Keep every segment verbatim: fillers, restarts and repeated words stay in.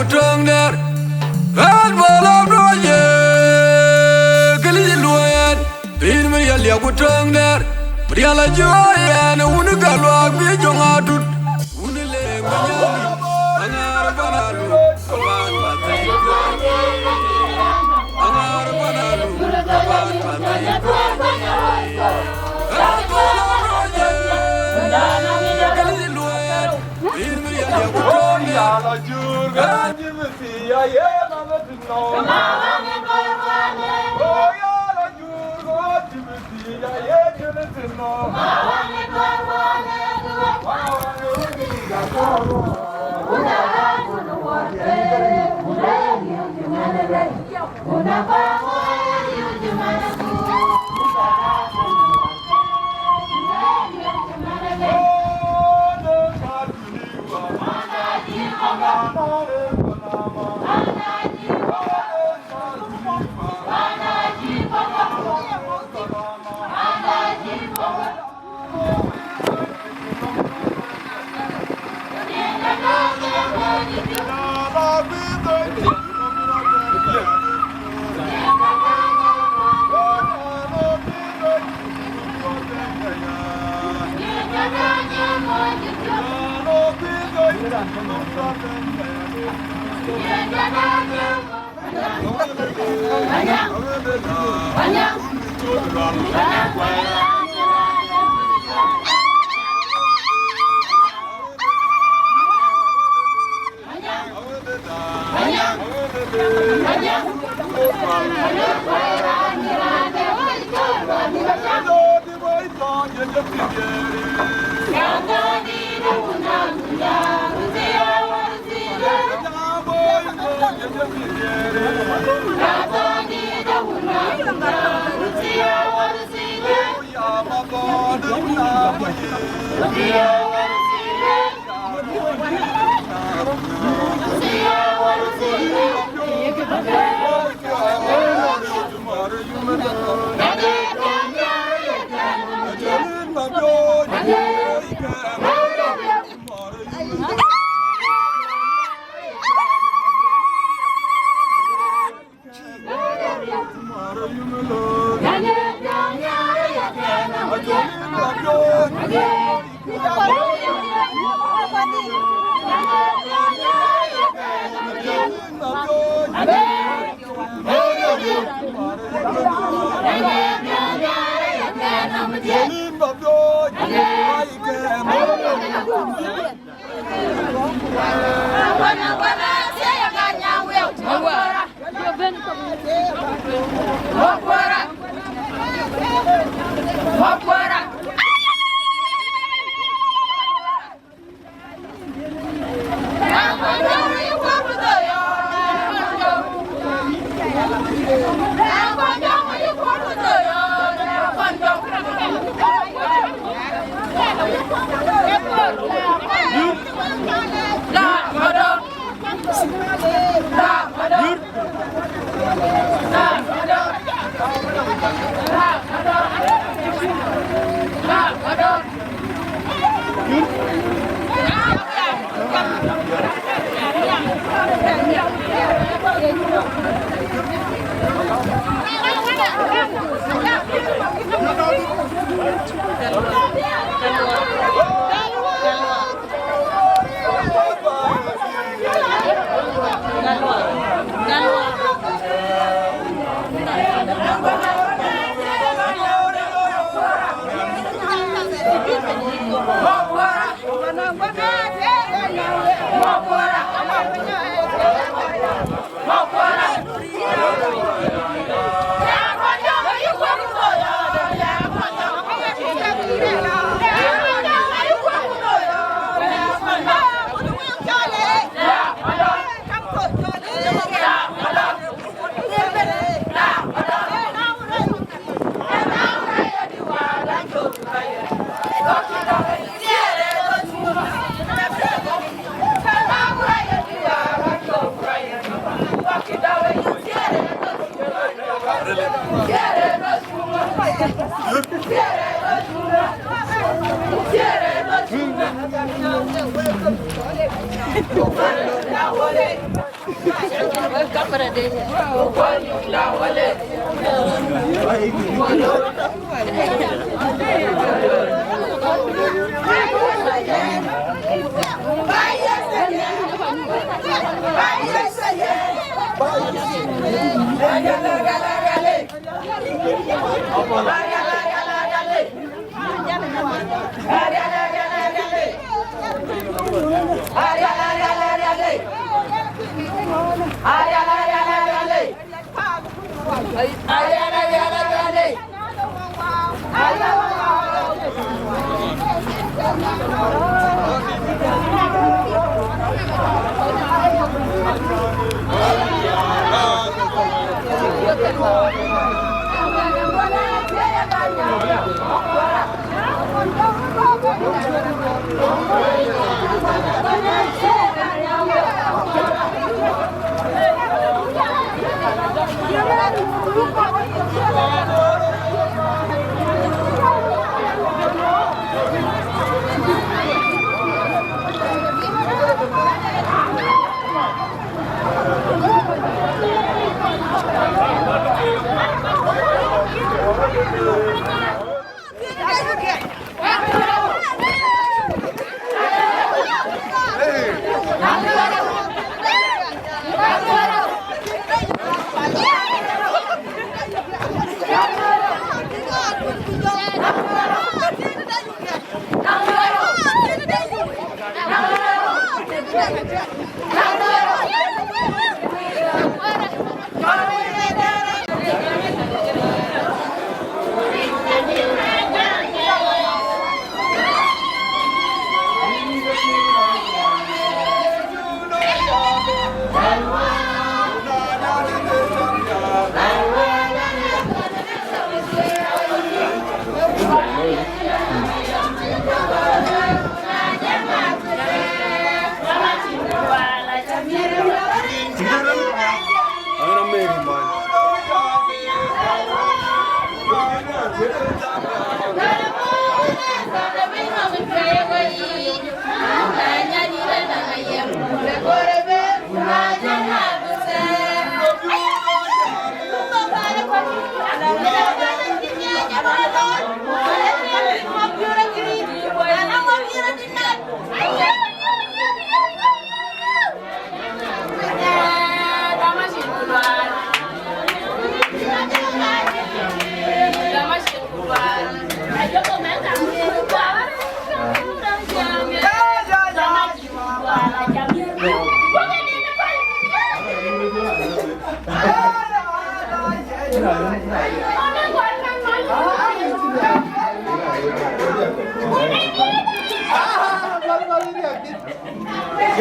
Töŋ dɛ̈r, ɣɛn bɔ̈ lɔ duɔ̈ɔ̈c, këlïc luɔ̈ɔ̈c ɛn, pïïr Marial ya ku töŋ dɛ̈r, Marial acï ɣɔ̈ɔ̈c ɛn, wun ë Gatluak bï Jɔŋ Atut, wun ë Leek Manyani, aŋäär pan Aluk, apan Pathïïr, aŋäär pan Aluk, apan Pathïïr. Ɣɛn bɔ̈ lɔ duɔ̈ɔ̈c, këlïc luɔ̈ɔ̈c ɛn, pïïr Marial ya ku töŋ dɛ̈r.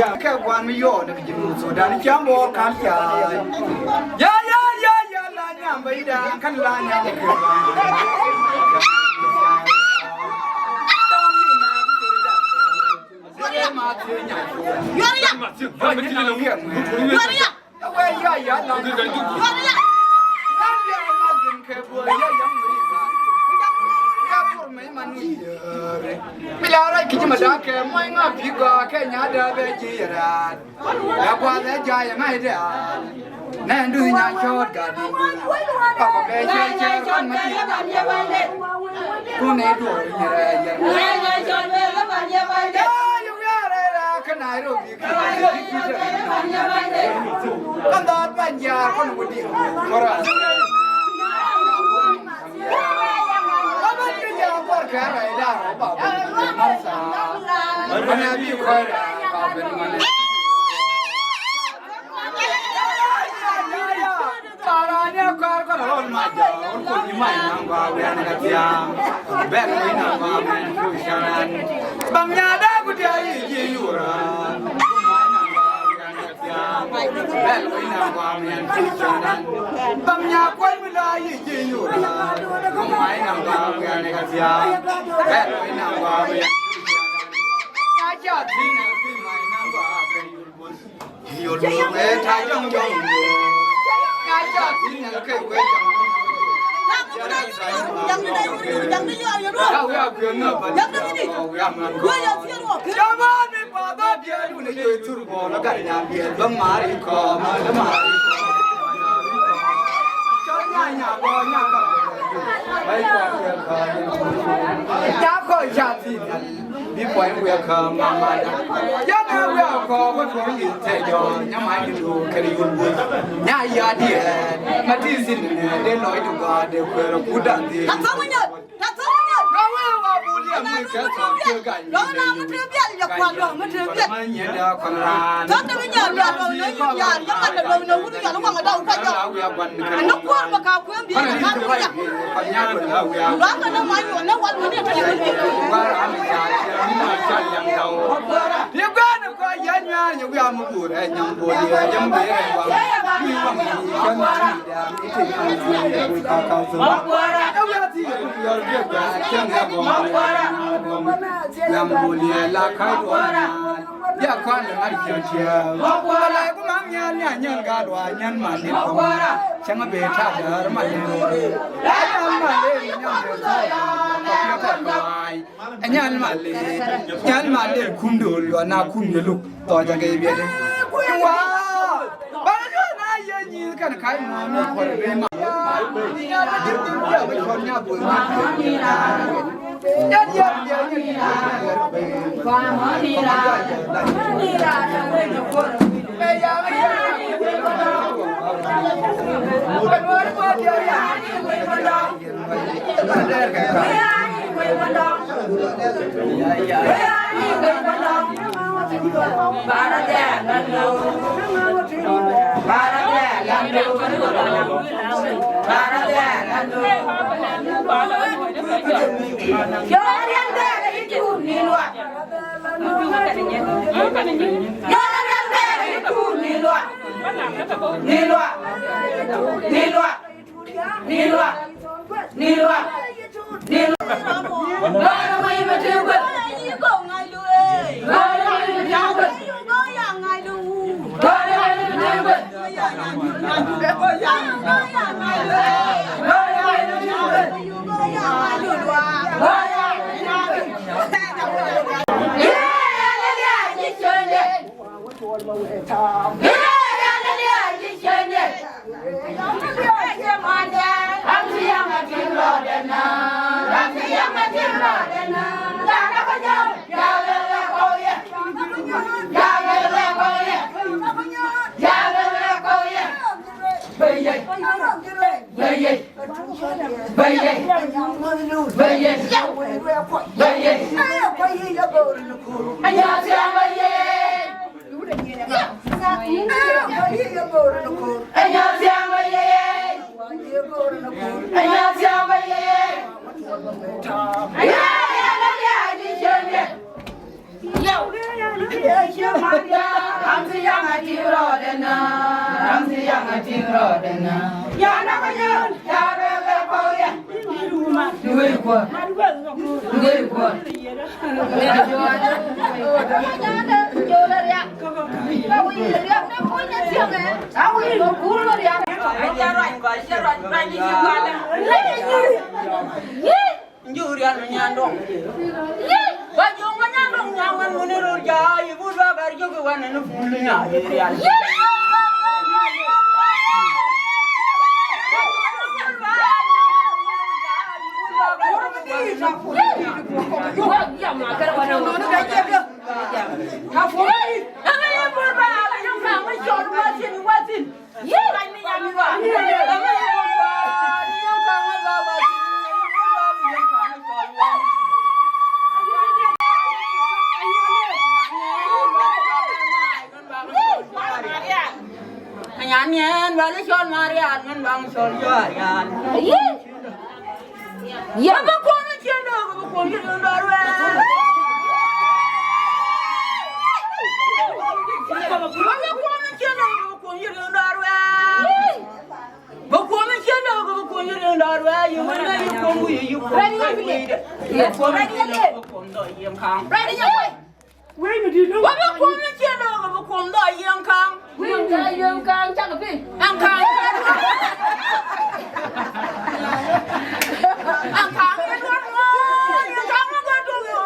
Ya, ke guan mi yo ne Junub Sudan, cam bor kan ya. Ya, ya, ya, ya, la nyam ba ida, kan la nyam ke. Yor ya. Yor ya. Yor ya. Bila rɛc kï cï madak ke mɔc ŋa pï gɔ̈k ke nya dɛ bɛ jï yɛ raan. Ya kuath ë jai ë ŋac dɛ. Nɛn du nya cɔɔt ka di. Papa bɛ cɔɔt cɔɔt kɔn ma di. Kun ë duɔɔr nyɛ rɛ yɛ. Ya yu ya rɛ rɛ ke Nairobi. Kan dɔɔt ban jaar kɔn wudi. Kora. Bɛ̈n wëi nɔm guɔ mɛn cuk cän. Bäm nya dɛ ku diɛɛr yic yï yura. Bɛ̈n wëi nɔm guɔ mɛn cuk cän. Bäm nya kuɔny mi la yic yï yura. Bäm wëi nɔm guɔ mɛn ka thiaak. Bɛ̈n wëi nɔm guɔ mɛn cuk cän. Nya ca thiin ɛ kuc wëi nɔm guɔ mɛn cuk cän. Nya kɔc ca thïn, bï puɔny wiɛk käŋ mama. Yak ë wiɛk kɔ̈k bï tuɔŋ yïn thɛɛr jɔ, nya man yïn du kën yïn wun. Nya ya diɛɛr, ma tï thïn, de lɔc de guɔ, de kuɛɛr kut dan thïn. Ka thɔŋ nyɔt, ka thɔŋ nyɔt. Ka wëë wa bul yɛn wëë kë thɔŋ kë gany. Lɔŋ na ŋö tëë bial, ya kuat lɔŋ ŋö tëë bial. Ma nyiɛnda kɔn raan. Thɔŋ tëë bial, ya lɔŋ na yïn ya, ya man de lɔŋ na wun ya lɔŋ ŋö da ka jɔ. Ënɔ kuɔɔr ma ka kuëëm bï ka kuëëm ya. Luaŋ ënɔ ma nyuɔn ënɔ wal wun ënɔ wun. Yï guɛn kɔc yɛn nyuɛɛr, yï wiɛm bur ë nyam bur, yï yam bur ë wam. Yï wam, yï kën yï dam, yï tëë kën yï kën ka ka thou. Ë wiɛth yï yɔr biëk bɛ cïn ë bɔ̈. Yam bur yï la ka duɔn. Ya kɔn de ŋar ciëŋ ciëŋ. Wala ku man nyan nyan nyan ga dua nyan man ni kɔn. Cäŋ be ta däär man ni. Nyan man le nyan be ta. Nyan man le. Nyan man le kum du lua na kum ye luk. Tɔ ja ge biɛ de. Wa. Ba lu na ye ni kan kai mo mi ko be ma. Ya be kon nya bu. Njurian nyandong. Ba jong nyandong nyaman muni rur ja, ibu ba bar jog wan ni ful nya, ibu ya. Nyan nyan, ba ni cɔl Marial, ŋän ba ŋän cɔl Marial. Yï. Yï. Ba kuɔm cien dɔk, ba kuɔm cien dɔk wɛɛr. Ba kuɔm cien dɔk, ba kuɔm cien dɔk wɛɛr. Ba kuɔm cien dɔk, ba kuɔm cien dɔk wɛɛr. Yï wën na yï kuɔm, yï kuɔm. Ba kuɔm cien dɔk, ba kuɔm dɔk yï kaŋ. Wek bï kuɔm cien dɔk, bï kuɔm dɔk yï ɛŋ kaŋ. Wek dɔk yï ɛŋ kaŋ, cak piny. Ɛŋ kaŋ. Ɛŋ kaŋ, ɛŋ kaŋ, ɛŋ kaŋ,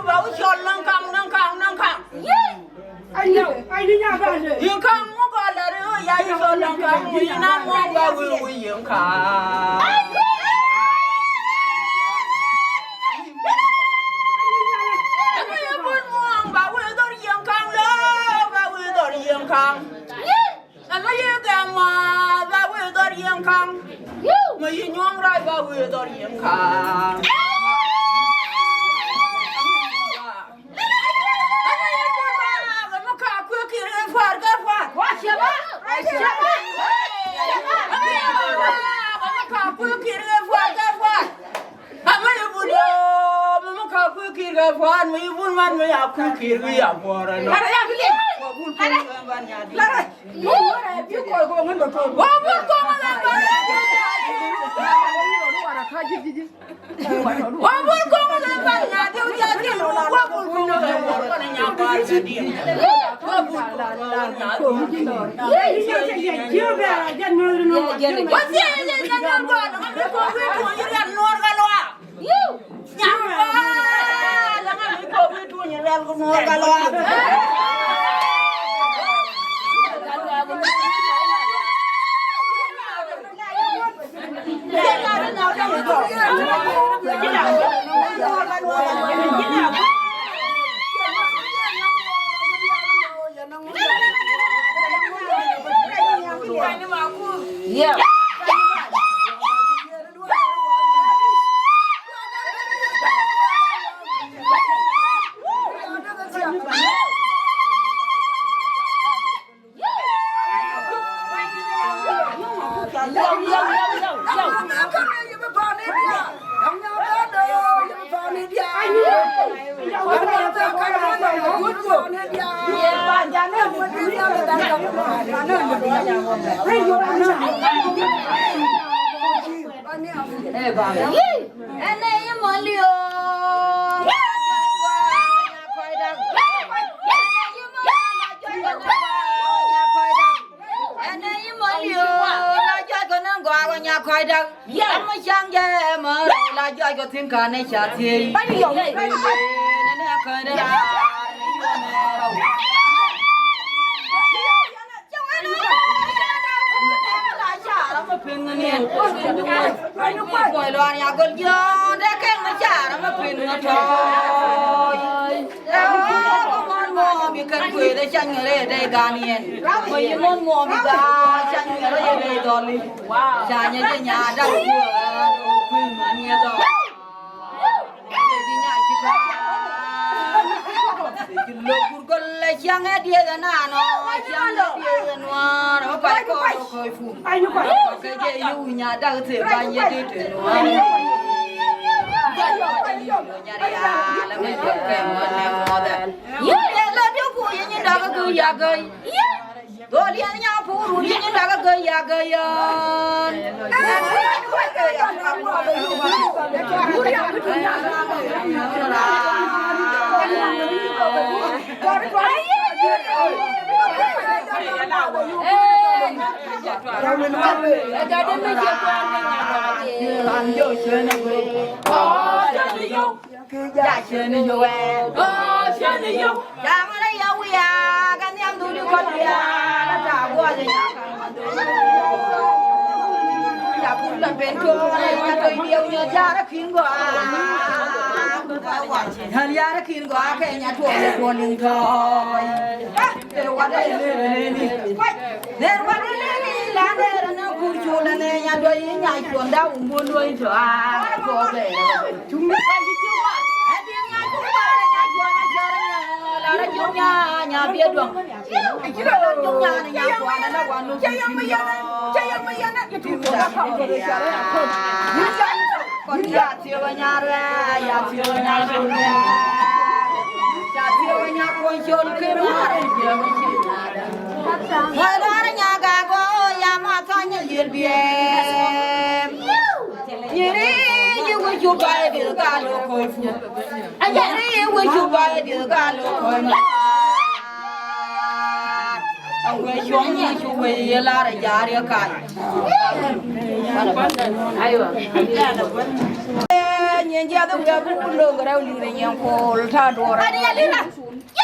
ba wä cɔl ɛŋ kaŋ, ɛŋ kaŋ, ɛŋ kaŋ. Yï. Yï kaŋ, ŋu gɔl la rë, ya yï cɔl ɛŋ kaŋ. Yïn amuɔ̈ɔ̈ŋ ba wëu wëu yiëŋ kaŋ. Ëmën ye bun muɔ̈ɔ̈ŋ ba wëu dhɔ̈r yiëŋ kaŋ, lɔ ba wëu dhɔ̈r yiëŋ kaŋ. Ëmën ye gɛm ma ba wëu dhɔ̈r yiëŋ kaŋ. Më yï nyuɔ̈ɔ̈ŋ rac ba wëu dhɔ̈r yiëŋ kaŋ.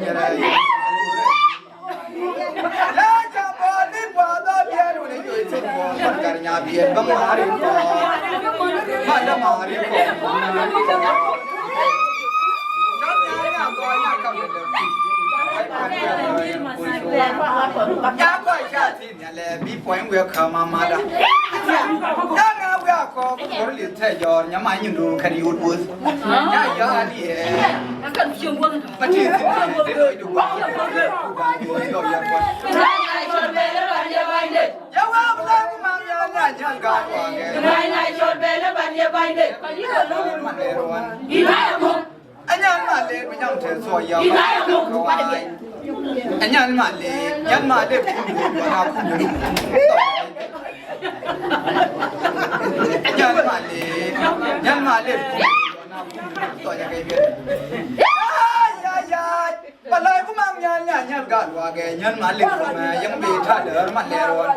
nyɛrɛ. La ca bɔ̈ ni kuadhɔ biɛɛr wën ë joi thok bɔ̈, bän kär nya biɛɛr, bä maari kɔ̈k, bä lɔ maari kɔ̈k. Cɔl nya, nya kɔc, nya kam de dɛm. Nya kɔc ca thïn, nya lɛ bï puɔny wek kä mamada. Nya ŋa wek akɔ̈k, kɔr lith thɛɛr jɔɔr, nya ma nyindu kɛn yut wuth. Nya yɔ̈ɔ̈k adiɛɛr. Anyan Malek, Anyan Malek, Anyan Malek, kum, kum, kum. Anyan Malek, Anyan Malek, kum, kum, kum. Ay, ay, ay. Balai ku mak nyan, nyan, nyan gal wage, nyan Malek, eh, yang be ta der Malek wan.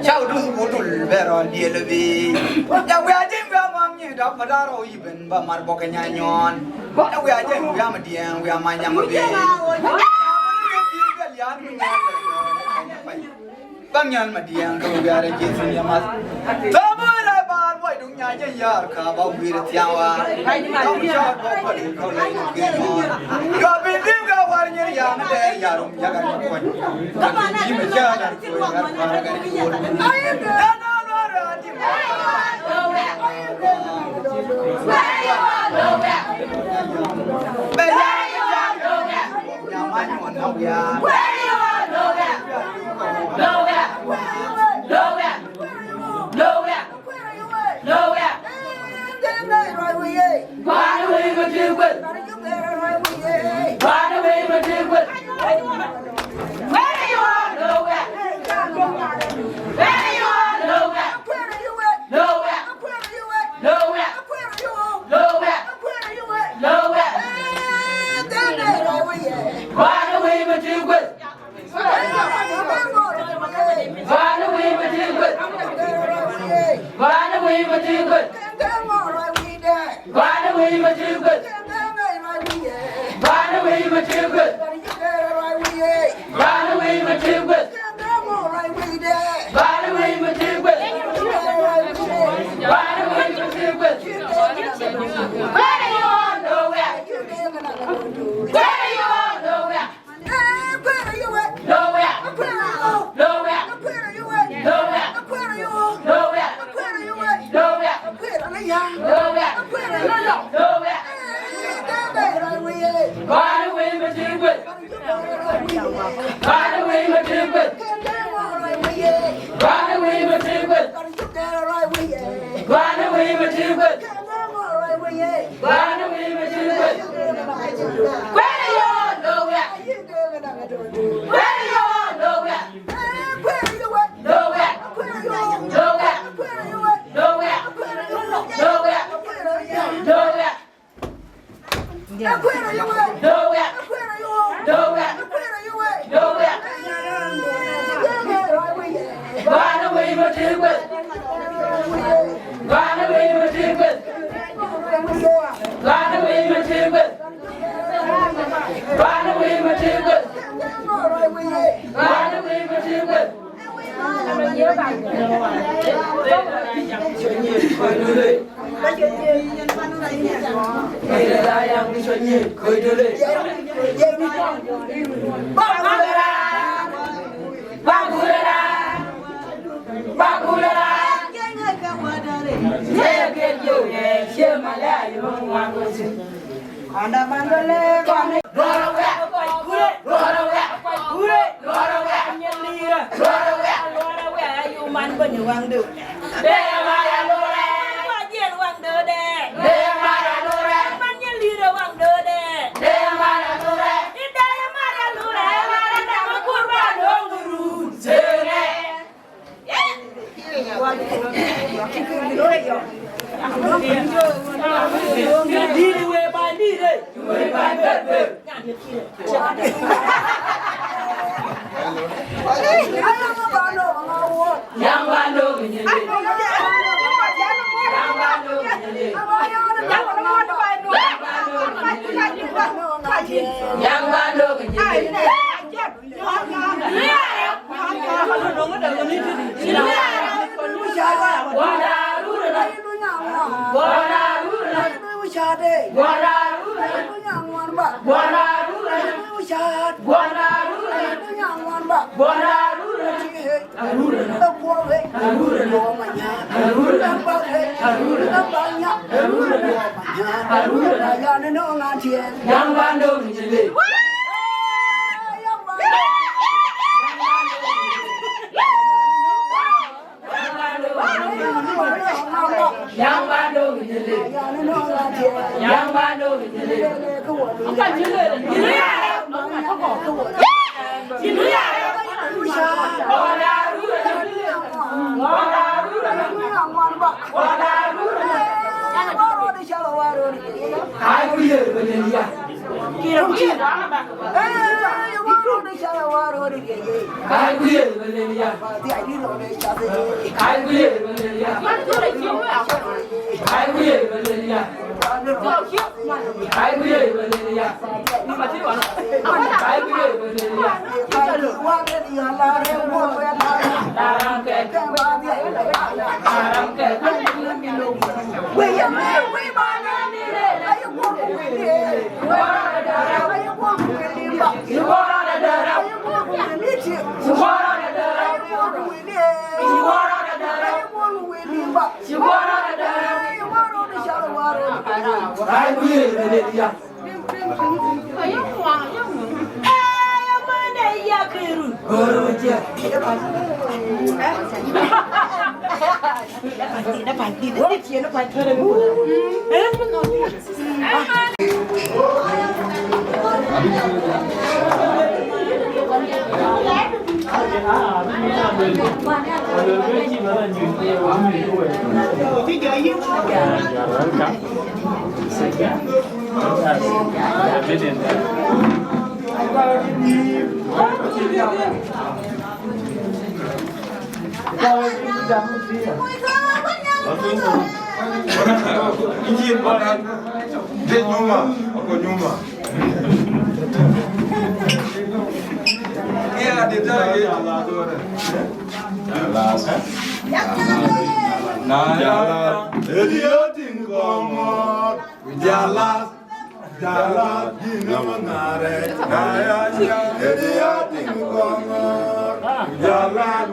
Cau dus budul bɛ rɔn diël bi. Ya wiac jiŋ wiac maŋ nyin dɔk pa darɔ yiben ba mar bɔk nya nyon. Ya wiac jiŋ wiac ma diɛŋ wiac ma nyaŋ bi. Bang nyan ma diɛŋ ke wiac jiŋ sun ya mas. Tabu ra bar boy dung nya jiŋ yar ka ba wir tiawa. Tabu shot ba ba dung ka la ke mo. Yo bi dim ka war nyin ya ma der ya rum ya ga ko. Nyuma, ako nyuma. Iya, di tara ye. Na ya, edi yo tin ko mo. Jalas, jalas, gina mangare. Na ya, ya, edi yo tin ko mo. Jalas,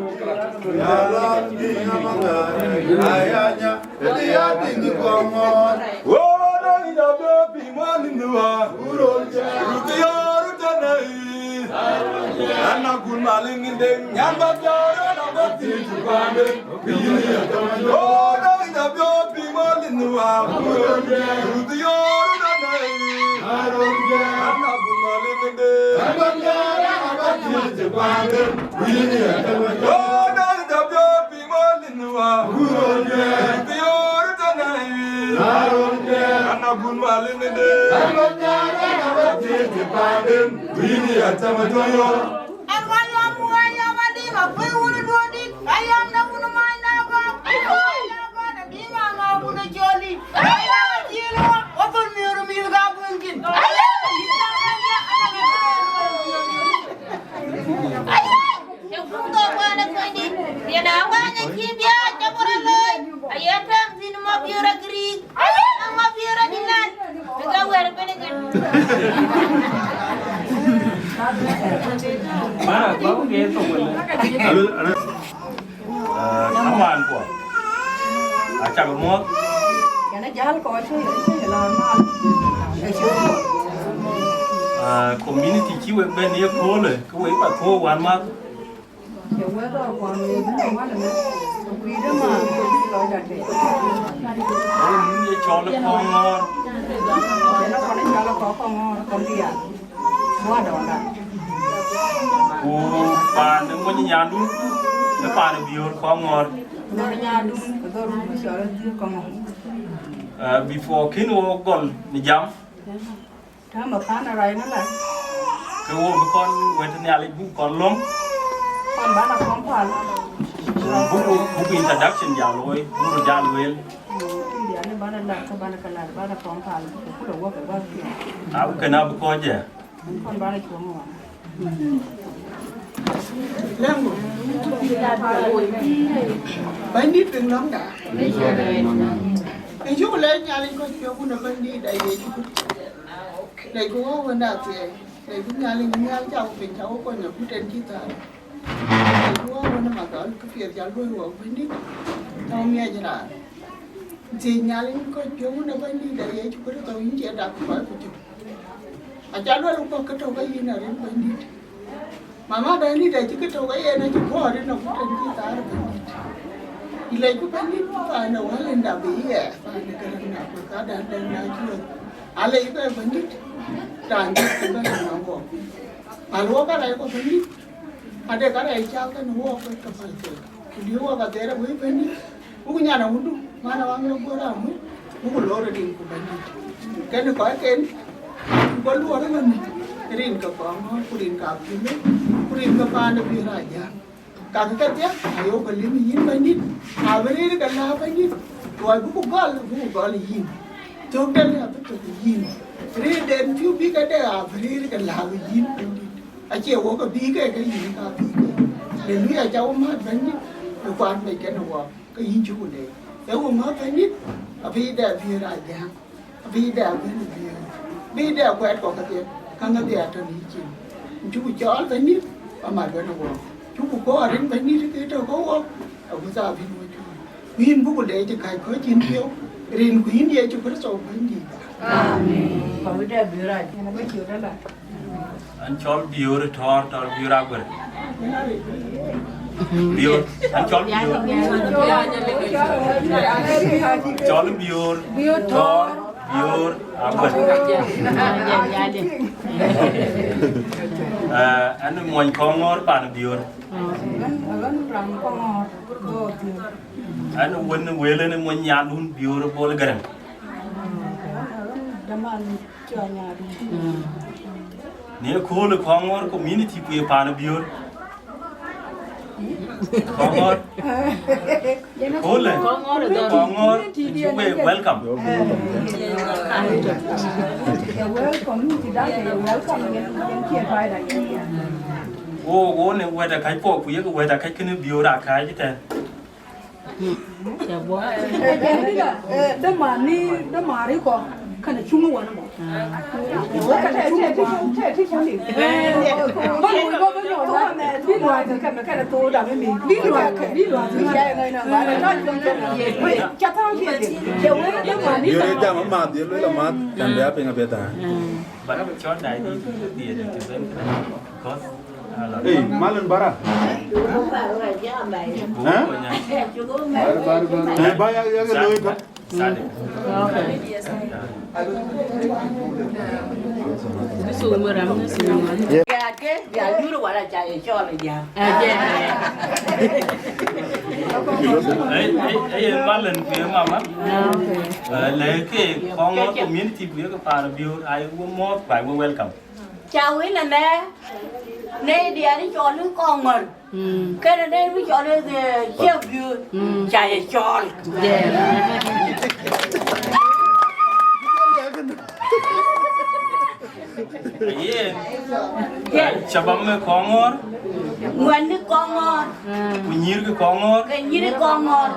jalas, gina mangare. Na ya, ya. Edi ya dindi Kɔŋɔɔr. Wo dɔ ida bɛ pi mɔni nuwa. Urol jɛ. Ruti yoru tana i. Ana kun malin deng. Nyan ba jara na ba ti tu kande. Wo dɔ ida bɛ pi mɔni nuwa. Urol jɛ. Ruti yoru tana i. Urol jɛ. Ana kun malin deng. Nyan ba jara na ba ti tu kande. Wo dɔ ida bɛ pi Cï guŋ dhok wään ë kuënydït, yen aa wään ë cï bia jɔk rɔt looi, aye tɛm thïn mɔ biöör agiriik, mɔ biöör adï lan, bï ke wɛ̈ɛ̈r bɛ̈n ëgën. Mara, kua ku geer thok wël. Alo, alo. Ah, amaan kuɔ. Acak muɔ̈th. Kɛn jäl kɔc cï, cï la mal. Ë cï. Ah, community cï wek bɛ̈n ye köölë, ke wek pa thuɔɔu wän math. Ye wek dhɔr kuɔn wek bï nɔm wän ëmën. Kui̱dë ma, kui̱dë lɔc atek. Wek mun ye cɔl ë Kɔŋɔɔr. Yen akɔn ë cɔl ë Kɔŋɔɔr, Kɔŋdian. Ku paan ë mony nyandun, ë paan ë Biöör Kɔŋɔɔr. Dhor nyandun, dhor wun cɔl ë Biöör Kɔŋɔɔr. Ah, before kën wo gɔl në jam. Täämɛ paan ë rɛc në la. Ke wo bï kɔn wɛ̈t Nhialic buk kɔn lɔ̈ŋ. Kɔn bana kɔn pal. Buk, buk introduction jal looi, buk jal wel. Kën diɛn bana la, ke bana ke la, bana kɔn pal, ke kulë wok ke bana piŋ. Abï kën abï kɔc jɛ. Kɔn bana cuɔŋ wan. Lɛ̈ŋku, Bɛ̈nydït piŋ lɔ̈ŋda. Ë cuk lɛc Nhialic kɔc piɔ̈u wun ë Bɛ̈nydït da Yecu Kërtho. Lɛcku wä wënda athiɛɛi. Lɛcku Nhialic, Nhialic cak piny cak kony akut en cï thaar. Lɛcku wä wën ë madhɔl, kë piɛth ca luɔ̈i wɔ Bɛ̈nydït. Tɔ̈u miɛc raan. Thiëc Nhialic kɔc piɔ̈u wun ë Bɛ̈nydït da Yecu Kërtho, yïn cie dak kɔc ku cök. Aca luel ku kɔ̈k ke tɔ̈u ke yïn arin Bɛ̈nydït. Mama Bɛ̈nydït acï ke tɔ̈u ke yen acï kuɔɔr ënɔm ku tën cï thaar Bɛ̈nydït. Yï lɛc ku Bɛ̈nydït paan ë wäl ënda bï yɛ paan ë Gäräŋ na ku ka dan dɛn na cï wek. Alɛc ku ë Bɛ̈nydït. Raan cï bɛ̈n ënɔm wɔ. Pal wɔ ka rɛc ku Bɛ̈nydït. Ade ka rɛc cak kën wɔ ke ke pal kek. Ku diëër wɔ ka thɛɛr ë wëi Bɛ̈nydït. Buku nyan awundu, man awaŋ ë guɔ̈r amuc, buku loor rin ku Bɛ̈nydït. Kën kɔcken, ku bä luɔr ëmënë, rin ke Kɔŋɔɔr, ku rin ke Apiöl, ku rin ke paan ë Biöör Ajäŋ. Kakë kedhie, ayok ke lim yïn Bɛ̈nydït, abï rëër ke lääu Bɛ̈nydït, luɔi buku gɔl, buku gɔl yïn. Thök de lë abï thök yïn. Rëërden piu bï ke de abï rëër ke lääu yïn Bɛ̈nydït. Acie wok abï ke ke yïn ka bï ke. Aleluya, ca wo määt Bɛ̈nydït, ë kuat mec kën ë wɔ. Ke yïn cuk leec. Ee wo mäth Bɛ̈nydït, abï dɛ Biöör Ajäŋ, abï dɛ bɛ̈n Biöör, bï dɛ kuɛɛt kɔ̈k kedhie, käŋ kedhie atɔ̈ në yï cin. Cuk cɔɔl Bɛ̈nydït, amat wën ë wɔ. Cuk kɔɔr rin Bɛ̈nydït ke tɔ̈ ke wɔ, agut abï wɔ cuɔl. Ku yïn buk leec ë kääc kɔ̈c cïn piɔ̈u, rin ku yïn Yecu Kërtho Bɛ̈nydït. Amen. Abï dɛ Biöör Ajäŋ, abï ciöt ala. An cɔl Biöör Tɔɔr, Tɔɔr Biöör Aguer. Biöör, an cɔl Biöör. Cɔl Biöör Tɔɔr Biöör Aguer. Eh, an mony Kɔŋɔɔr pan Biöör. An wën wël an mony nyandun Biöör Bol Gäräŋ. Në köölë Kɔŋɔɔr community ku ye pan Biöör. Kɔŋɔɔr. Köölë. Kɔŋɔɔr, you were welcome. Wo, wo në wɛ̈t ë kääc puɔ̈k ku yek wɛ̈t ë kääc kënë Biöör aa kääc tɛ̈n. Dhamani, dhamari kɔ. Yöre jam amath, ye luel amath, can bï apiŋ apiɛth aa. But cɔl dai dït ku thiëëc të bɛ̈n kënë, because, uh, Hey, Malin Bara. Huh? Hey, ba ya, ya, ya, lo ito. Sadi. Okay. This is where I'm missing one. Ya ke, ya yuru wala cha ye chol ya. Ëë, ëë, ëë, Malin ku ye mama. Okay. Ëë, lɛ̈k ke Kɔŋɔ̈ɔ̈r community ku ye ke paan Biöör, ai we mɔ̈ɔ̈th, ai we welcome. Ca wën ënë, në diɛɛr cɔl ë Kɔŋɔ̈ɔ̈r. Mm. Kënë në bï cɔl ë, ë, Ciëk Biöör. Mm. Ca ye cɔl. Yeah. Yen. Yen. Cabam ë Kɔŋɔ̈ɔ̈r. Ŋuɛ̈n ë Kɔŋɔ̈ɔ̈r. Ku nyïïr ke Kɔŋɔ̈ɔ̈r. Ke nyïïr ë Kɔŋɔ̈ɔ̈r.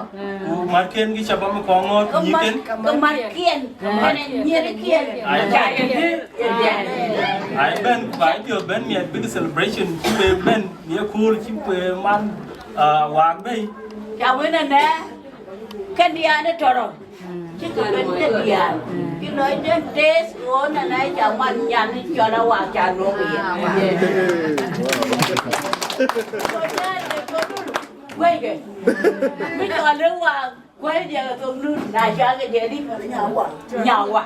Ku märken ke cabam ë Kɔŋɔ̈ɔ̈r, ku nyïïrken. Ke mär-, ke märken. Ke mär-, nyïïrken. Ai. Ca ye dï. Ai bɛ̈n, ku ai piɔ̈ɔ̈th bɛ̈n miɛt bïk celebration cï we bɛ̈n, ye kööl cï we man, ah, waak bɛ̈i. Ca wën ënë, ke diaan ë tɔ̈ rɔt. Cï ke bɛ̈n ke diaan. Cï lɔcden tëëth, ɣön ënë ca man nyan cɔl Awaak ca nööm yen. Wëike. Bï cɔl ë Waak. Kuɛ̈i diɛ̈ ke thok nu, na cɔl ke diɛ̈ dï, Nyawa. Nyawa.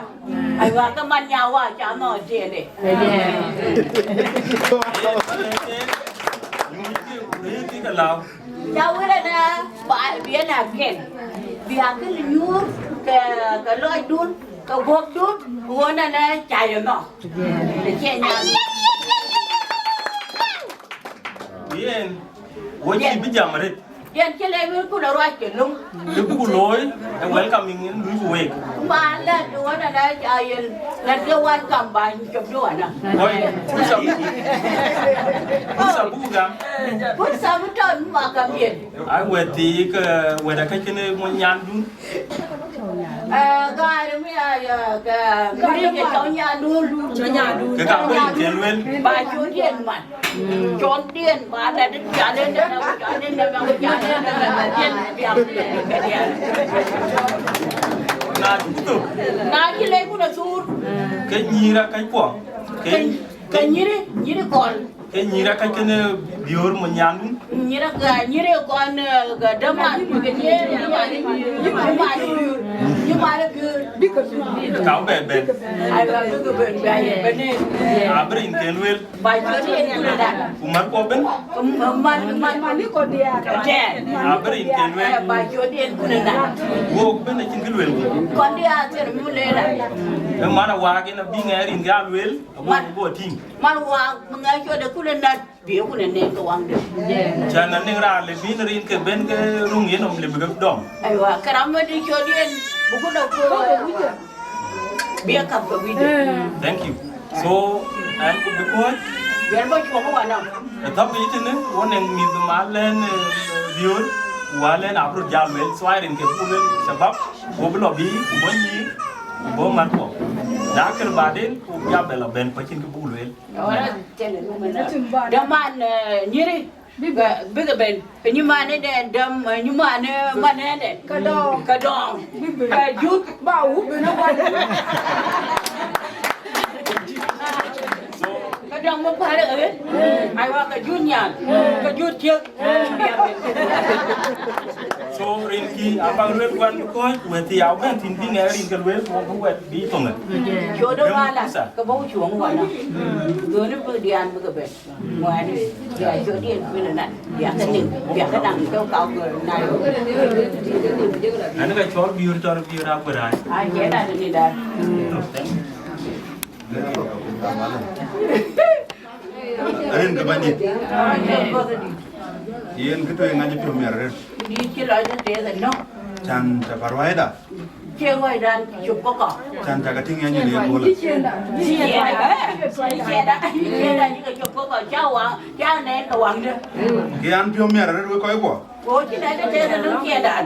Aywa, ke man Nyawa ca nɔ̈k tiɛɛlde. Amen. Ca wël ënë, ba, bï en akën. Bï akën nyuur, ke, ke lɔcdun, ke guɔ̈pdun, ɣön ënë ca ye nɔ̈k. Acie nyan. Yen, wo cï bï jam arëët. Yen cï lɛ̈k wën ku lɔ ruac ke löŋ. Kë buk looi, ë welcoming yen luiku week. Ma lɛ̈k ɣön ënë ca yen, lɛ̈k ke welcome ba cop du ënë. Kɔc, pursa buk. Pursa buk gam. Pursa bï tɔ̈ ma gam yen. Ai wɛ̈t thii ke wɛ̈t ë ka cïn ë mony nyandun. Eh, gari mi ya, ya, ka, ka ni ke cɔl nyandun. Cɔl nyandun. Ke ka bï rin ke luel. Ba cɔl yen man. Cɔl diɛn ba la dit jalen de na jalen de na jalen de na diɛn biak de diɛn. Na duk thok. Na cï lɛ̈k ku na thur. Ke nyïïr akac kuɔ. Ke, ke nyïïr, nyïïr kɔl. Ke nyïïr akac kënë biöör mo nyandun. Nyïïr aka, nyïïr kɔn, eh, ka däman, ke nyïïr, däman, däman, däman biöör. Bï ka thur. Ka bɛ bɛ̈n. Ai ba bï ke bɛ̈n, bɛ̈n, bɛ̈n. Abï rin ke luel. Ba jɔt yen ku na. Ku mär kuɔ bɛ̈n. Man, man, man ni kɔn diaar. Tɛ̈. Abï rin ke luel. Ba jɔt yen ku na. Wok bɛ̈n acïn kë luel. Kɔn diaar thɛɛr mu le la. Ë man Awaak yen abï ŋɛɛr rin ke aluel, abï man, wok bï tïŋ. Man Waak, më ŋɛɛr cɔt de ku na, bï ku na nɛŋ ke waŋde. Cän na nɛŋ raan le bïn rin ke bɛ̈n ke ruŋ yen nɔm le bï ke dɔm. Aywa, ke ram wën de cɔt yen, bï ku na ku. Bï a kap ke wïc. Thank you. So, ɛn ku bï kɔ̈ɔ̈c. Yɛn bä cuɔm ë wanɔm. Ë thäp yic tënë, wo nɛŋ mïth ma lɛn, eh, biöör, wa lɛn abï röt jal lueel. So, ai rin ke buk lueel shabab, wo bï lɔ bï, ku bɔ̈ nyïïr, ku bɔ̈ mät kuɔ. Na kër baden, ku bï a bɛ lɔ bɛ̈n, ku acïn kë buk lueel. Ora tënë, däman, eh, nyïri. Bï bɛ, bï ke bɛ̈n. Nyïmane dɛn däm, nyïmane manɛn dɛn. Ka dɔŋ. Ka dɔŋ. Bï bɛ̈n. Ka jut. Ba wu bɛ̈n awan. Ka dɔŋ ma pare ë. Aiwa, ka jut nyan. Ka jut ciek. So, rin kï, abak luel kuan kɔc, wɛ̈t thii au bɛ̈n thïn bï ŋɛk rin ke luel, ku bï wɛ̈t bï thöŋ. Codë wala, ka bɔ̈ cuɔŋ wala. Dhöni bï dian bï ke bɛ̈n. Ŋuɛ̈ɛ̈n, bï a cɔl yen kuën ënɔn, bï a ke nïm, bï a ke naŋ tɔ̈u kau gör na yo. Ɛn ka cɔl biöör, cɔl biöör a guëër ai. A cɛ da ni da. Rin ke bäny dit. Yen kë tueŋ ŋac piɔ̈u miɛt arëët. Ni cï lɔ de tëëth ënɔ̈. Can ca paruaida. Cie ruɔidan cop kɔkɔ. Can cakë tïŋ ya nyïn ye köölë. Ciëda, ciëda, ciëda, ciëda, cï ke cop kɔkɔ, ca waŋ, ca nɛn ke waŋdë. Ke an piɔ̈u miɛt arëët wek kɔc kuɔ. Go cï nɛn de tëëth ënɔ̈ ciëdan.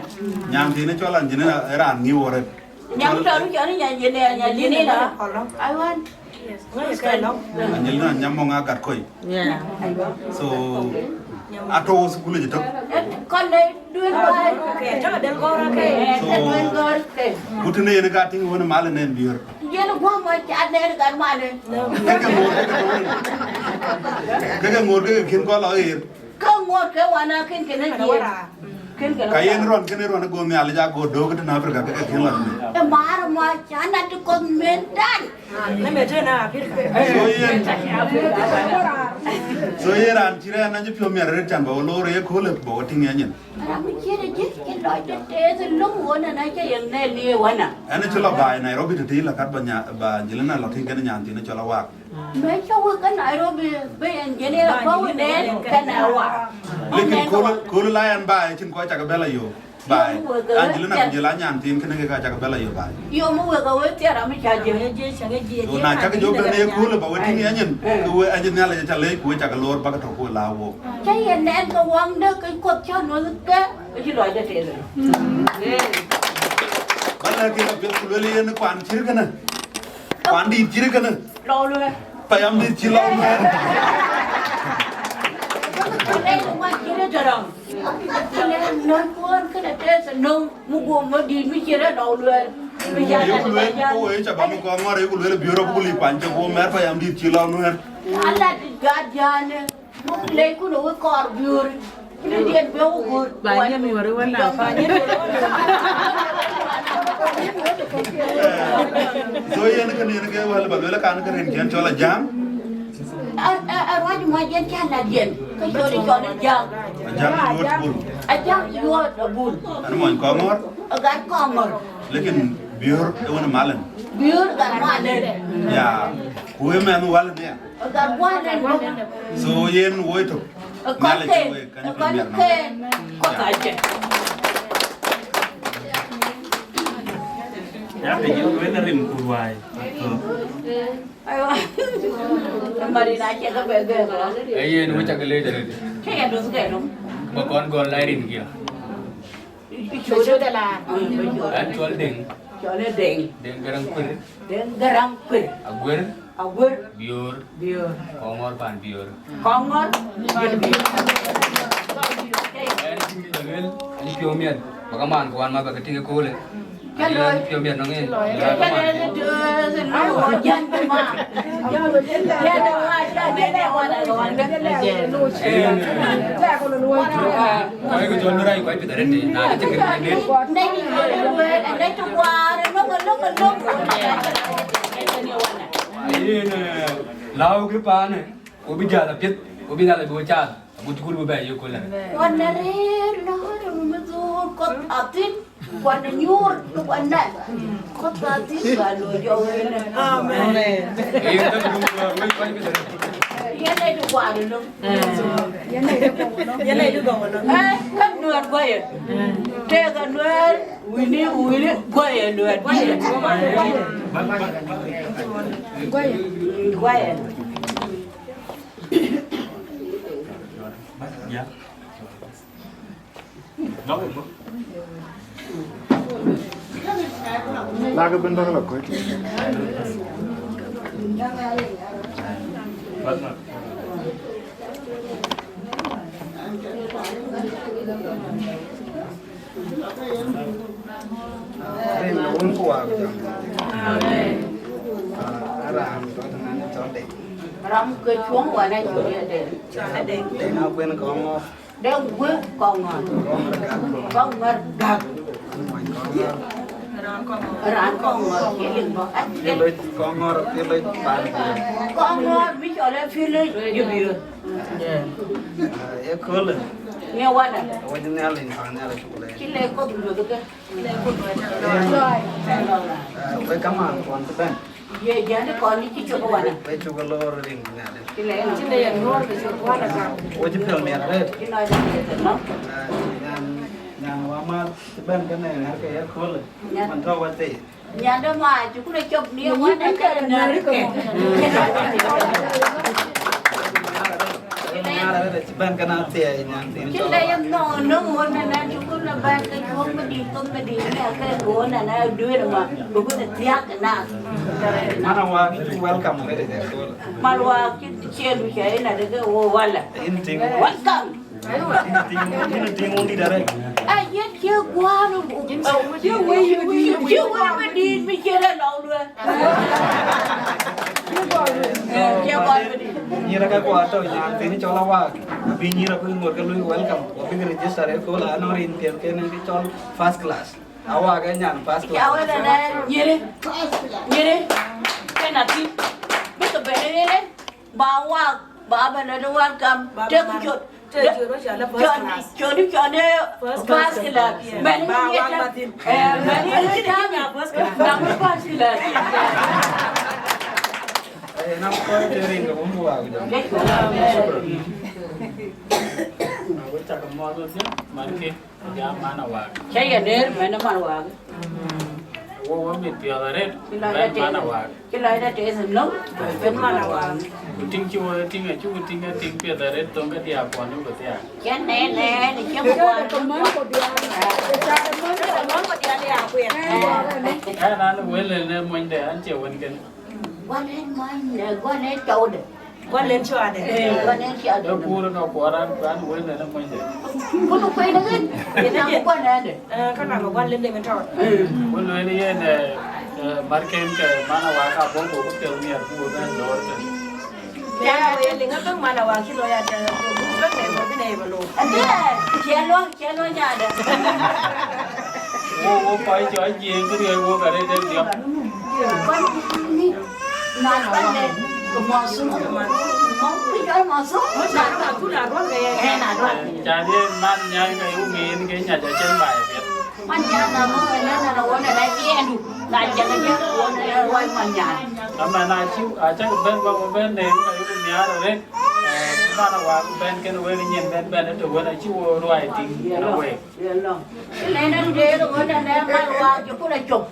Nyan thiin ë cɔl an jin ë raan ŋiu arëët. Nyam tɔ̈ cɔl nya jin ya nya jin ina. Ai wan. Angelina nyam mɔŋ a gat kɔc. Yeah. So, atɔ̈ thukul yic tök. Kɔn de duel bai. So, ku tënë yen ka tïŋ wën mal nen biör. Yen guɔ ma ca nen gat mal. Keke ŋoot, keke ŋoot, keke kën kɔn lɔ ɣer. Ka ŋoot ke wana kën kën ë ɣer. Kën kën ka yen rɔn, kën rɔn go Nhialic a go döök tën Africa, keke kën lɔ tënë. E mar ma ca na të kɔth men dan. So yen, so yen raan cï rɛɛn anyë piɔ̈u miɛt arëët can ba wo loor ye köölë ba wo tïŋ ye nyin. Ram cï rëëc cï lɔc tëtëëth löŋ won ëna cä yen nɛn ye wana. Ɛn cï lɔ baai Nairobi tëtëë la kat ba nya, ba Angelina lɔ tïŋ kën nyan thiin cɔl Awak. Më cä wek ke Nairobi bï Angelina bä wek nɛn kën Awak. Lekin köölë, köölë la ɛn baai cïn kɔc cak bɛ la yök. Baai. Angelina ku jël a nyan thiin kënë ke ka cak bɛ la yök baai. Yo, më wek awek thiar am ca jël. So na cak jɔ bɛn ye köölë ba we tïŋ ye nyin, ke we acï Nhialic ca leec ku we cak loor bäk tɔ̈ ku la wok. Ca ye nɛn ke waŋde ke kuɔth ca nuɔth ke, acï lɔc de tëëth. Ba lɛ̈k ke apiɛth ku luel yen kuan cït kënë. Kuan dït cït kënë. Lɔ luel. Payam dït cï lɔ luel. Lɛc ŋuan cït ë tɔrɔŋ. Lɛc nɔn kuɔn kënë tëëth nɔŋ. Mu guɔ mɔ dït mi cï rɛ̈t lɔ luɛɛl. Mi ca Yeku lueel, ko we ca ba mi kɔn ŋɔr, yeku lueel biöör abuk lip pany cök, wo mɛr payam dït cï lɔ nuɛɛr. Ala dït gat jane. Mu lec kun we kɔɔr biöör. Kun dien be wo gur. Ba nyɛ mi wari wana. So yen kën yen ke wal ba lueel kan ke rin kiɛn cɔl ajam. A, a, a ruac muɔc yen cä lat yen, ke cɔl ë cɔl ë Ajak. Ajak yuɔt bul. Ajak yuɔt abul. An muɔny kɔŋɔr. Agat kɔŋɔr. Lekin biöör ë wën ë malën. Biöör gat malën. Ya, ku ë mɛnh wal nia. Agat wal ë. So yen woi tök. Akɔn ke, akɔn ke. Kɔk ajɛ. Ya ke yök wën ë rin ku ruai. Aiwa. Mari na cɛ ke bɛ gɛr. Ee yen wec cak leec arëët. Cɛ ya duth kɛ nom. Ba kɔn gɔl la rin kia. Icu de la. An cɔl Deŋ. Cɔl Deŋ. Deŋ Garaŋ Kuir. Deŋ Garaŋ Kuir. Aguer. Aguer. Biöör. Biöör. Kɔŋɔr pan biöör. Kɔŋɔr. Ɛn cï mïth aluel, an piɔ̈u miɛt, bä ke man ku wan ma bä ke tïŋ ëköölë. An piɔ̈u miɛt nɔŋ en. Kɔc ke jɔl nu rac kɔc pith arëët, na ke cï kën kën. Yen, eh, lääu kë paanë, ku bï jäl apiɛth, ku bï Nhialic bï we caal, agut cukul bï bɛ yök köölë. Kuɔn ë rëër lɔ̈ɔ̈r ë mïth dhuur kɔ̈th athïn, kuɔn ë nyuur në kuɔn nɛn. Kɔ̈th athïn bä looi jɔ wënë. Amen. Yen däk dum, eh, wek kɔc bï dhël. Yen ë dï kuaar ë löŋ. Yen ë dï gɔu ë löŋ. Eh, käk nuɛɛr guɔyë. Tëëk anuɛɛr, wini, wini, guɔyë nuɛɛr. Guɔyë. Guɔyë. Lak ëbën bäk lɔ kɔc. Rin në wun ku waak jam. Amen. Ah, raan tɔ̈ tënɔn cɔl Deŋ. Ram ke cuɔŋ wan ë cɔl Deŋ. Deŋ akuën kɔŋ ŋɔ̈ɔ̈r. Deŋ guë kɔŋ ŋɔ̈ɔ̈r. Kɔŋ ŋɔ̈ɔ̈r gak. Kɔŋ ŋɔ̈ɔ̈r. Raan kɔŋ ŋɔ̈ɔ̈r cï lim bɔ̈. Kɔŋ ŋɔ̈ɔ̈r, kɔŋ ŋɔ̈ɔ̈r, kɔŋ ŋɔ̈ɔ̈r, kɔŋ ŋɔ̈ɔ̈r mi cɔl ë Philip Jubiö. Ee köölë. Ŋiɛc wadä. Awec Nhialic, Nhialic cuk lɛc. Cï lɛc kɔ̈th lueth ke. Ee, wek kamaan kuɔn cï bɛ̈n. Ye jɛn kɔn cï cuk wadä. Wek cuk loor rin Nhialic. Cï lɛc. Cï lɛc loor ke cuk wadä ka. Wek cï piɔl miɛt arëët. Cï nɔc arëët nɔ. Ee, nyan, nyan wamath cï bɛ̈n kënë ŋɛ̈r ke ye köölë. Nyan. Man tɔ̈ wɛ̈t thii. Nyande ma cukul cop ni wan de ke na rike. Nyande de ci ben kana tiɛ nyan tin. Ci le yam no no won na cukul Bɛ̈n ke cuɔ̈k Madït, thok Madït, ne ke duɔ̈n na, na duëër ma, ku bï ke thiääk ke naath. Mana Wak, you welcome, very good. Mana Wak, cï, cï du cä yen adeke wo wala. Yïn tïŋ. Welcome. Yïn tïŋ, yïn tïŋ wun dït arëët. Aye cï guɔ̈ɔ̈r, cï wëi, cï wëi Madït bï cï rɛ̈ lɔu lueel. Nyïïr ë ka kuat tɔ̈ nyan thïn cɔl Awak, abï nyïïr abï ŋot ke lui welcome, ku abï register ë kööl anɔŋ rin piɛth kën ke cɔl first class. Awak ë nyan first class. Ya wek ënë nyïïr, nyïïr, kën athïn, bï ke bɛ̈n ënë, ba Awak, ba bɛ̈n ënë welcome, tek cöt. Cɔn, cɔn, cɔn ë first class. Mɛn ë ŋiɛc tɛ̈, eh, mɛn ë ŋiɛc tɛ̈, nɔŋ ë first class. Eh, na kɔc tëë rin ke wun ku waak jam. Shukran. Wek cak muɔɔth wek thiëk, man kek, jam Mana Wak. Cä ye ner mɛn ë Mana Wak. Wo, wo mit piɔ̈ɔ̈th arëët, mɛn Mana Wak. Cï lɔcda tëëth ë nɔm, bɛ̈n Mana Wak. Ku tïŋ cï wo tïŋ, acuk tïŋ, atïŋ piɛth arëët, thoŋ ke diaak kuɔn ë ku thiaak. Cïn nɛn, nɛn, cïn kuɔn. Ë, nɛn wël ënë monyde, an cie wën kënë. Guɔn ë mony, guɔn ë cɔude. Guɔn len cuade. Ë, guɔn ë cuade. Ë kuur ë ka kuɔr an, an wël ënë monyde. Kun kuɛn ë ɣet, ë na guɔn ënë. Ë, ka na guɔn len de ŋën tɔɔt. Wël ënë yen, ë, ë, marken ke Mana Wak abɔ̈ ku ke piɛth miɛt ku bɛ̈n dɔɔr tën. Ya, ya, liŋ abäŋ Mana Wak cï lɔ ya tɛ̈, bï bɛ̈n ne bɔ̈ bï ne ye bä looi. Ade, ciɛ lɔ, ciɛ lɔ nyadë. Wo, wo kɔc cɔl Jiëëŋ kë riɔ̈c wok arëët ë dhiɔp. Kuan ni, na kuan ne, ke mɔsum, mɔ, kë jɔl mɔsum, na kuan ku na ruɔl ke ye, eh, na ruɔl. Can ye man nyai ke yu ŋiɛn ke nyac acïn baai piɛth. Man nyan na ŋö ënë na won ënë ciɛɛndu, na cäk ënë won ënë ruɔi man nyan. Ama na cï, acäk bɛ̈n bä bɛ̈n ne ka yuk nhiaar arëët, eh, Mana Wak bɛ̈n kën wek nyin bɛ̈n bɛ̈n ëtök wën acï wo ruai tïŋ na wek. Ye lɔ. Cï lɛn ënë deer won ënë Mana Wak cï kun acop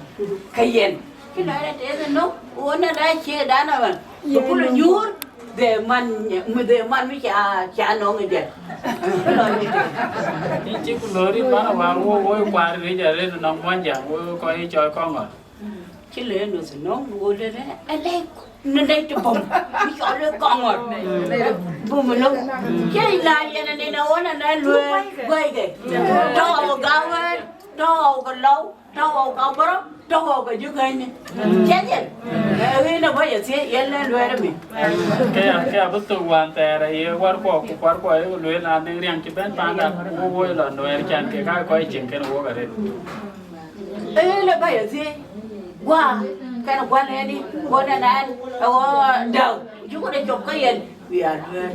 ke yen. Cï lɛn ënë deer ënök won ënë cie dan awën. Ye lɔ. Ku kun nyuur. Dhe man, mi dhe man mi ca, ca nɔŋ ë jɛl. Yïn cï ku lori Mana Wak wo, wo kuar ric arëët nɔŋ Muɔnyjäŋ, wo kɔc cɔl Kɔŋɔ̈r. Cï le nɔth nɔŋ wo le le, ë le në dɛc të bum, mi cɔl le Kɔŋɔ̈r. Bum ënɔŋ. Cï la yen ënë na won ënë lueel guɛ̈ike. Tɔ̈u ke gawëër, tɔ̈u ke lɔu. Tɔ̈u wɔ ka bɔrɔ, tɔ̈u wɔ ka jɔ gäny ni. Cɛn yɛn. Ë, ɣɛn ë bä ye thiëëc, yɛn lɛ̈n luɛɛr ëmën. Ke ya, ke ya bï thök wään thɛɛr, aye warkuɔ, ku kuarkuɔ, ye lueel na nɛŋ riäŋ cï bɛ̈n paanda, ku wo woi lɔ Nuɛɛr can ke ka kɔc cieŋ kën wok arëët. Ë, ɣɛn ë bä ye thiëëc, guɔ, kɛn guɔ nɛɛni, guɔ nɛn ɛn, ë ɣɔ däu, cï ku de cop ke yɛn. We are Nuer.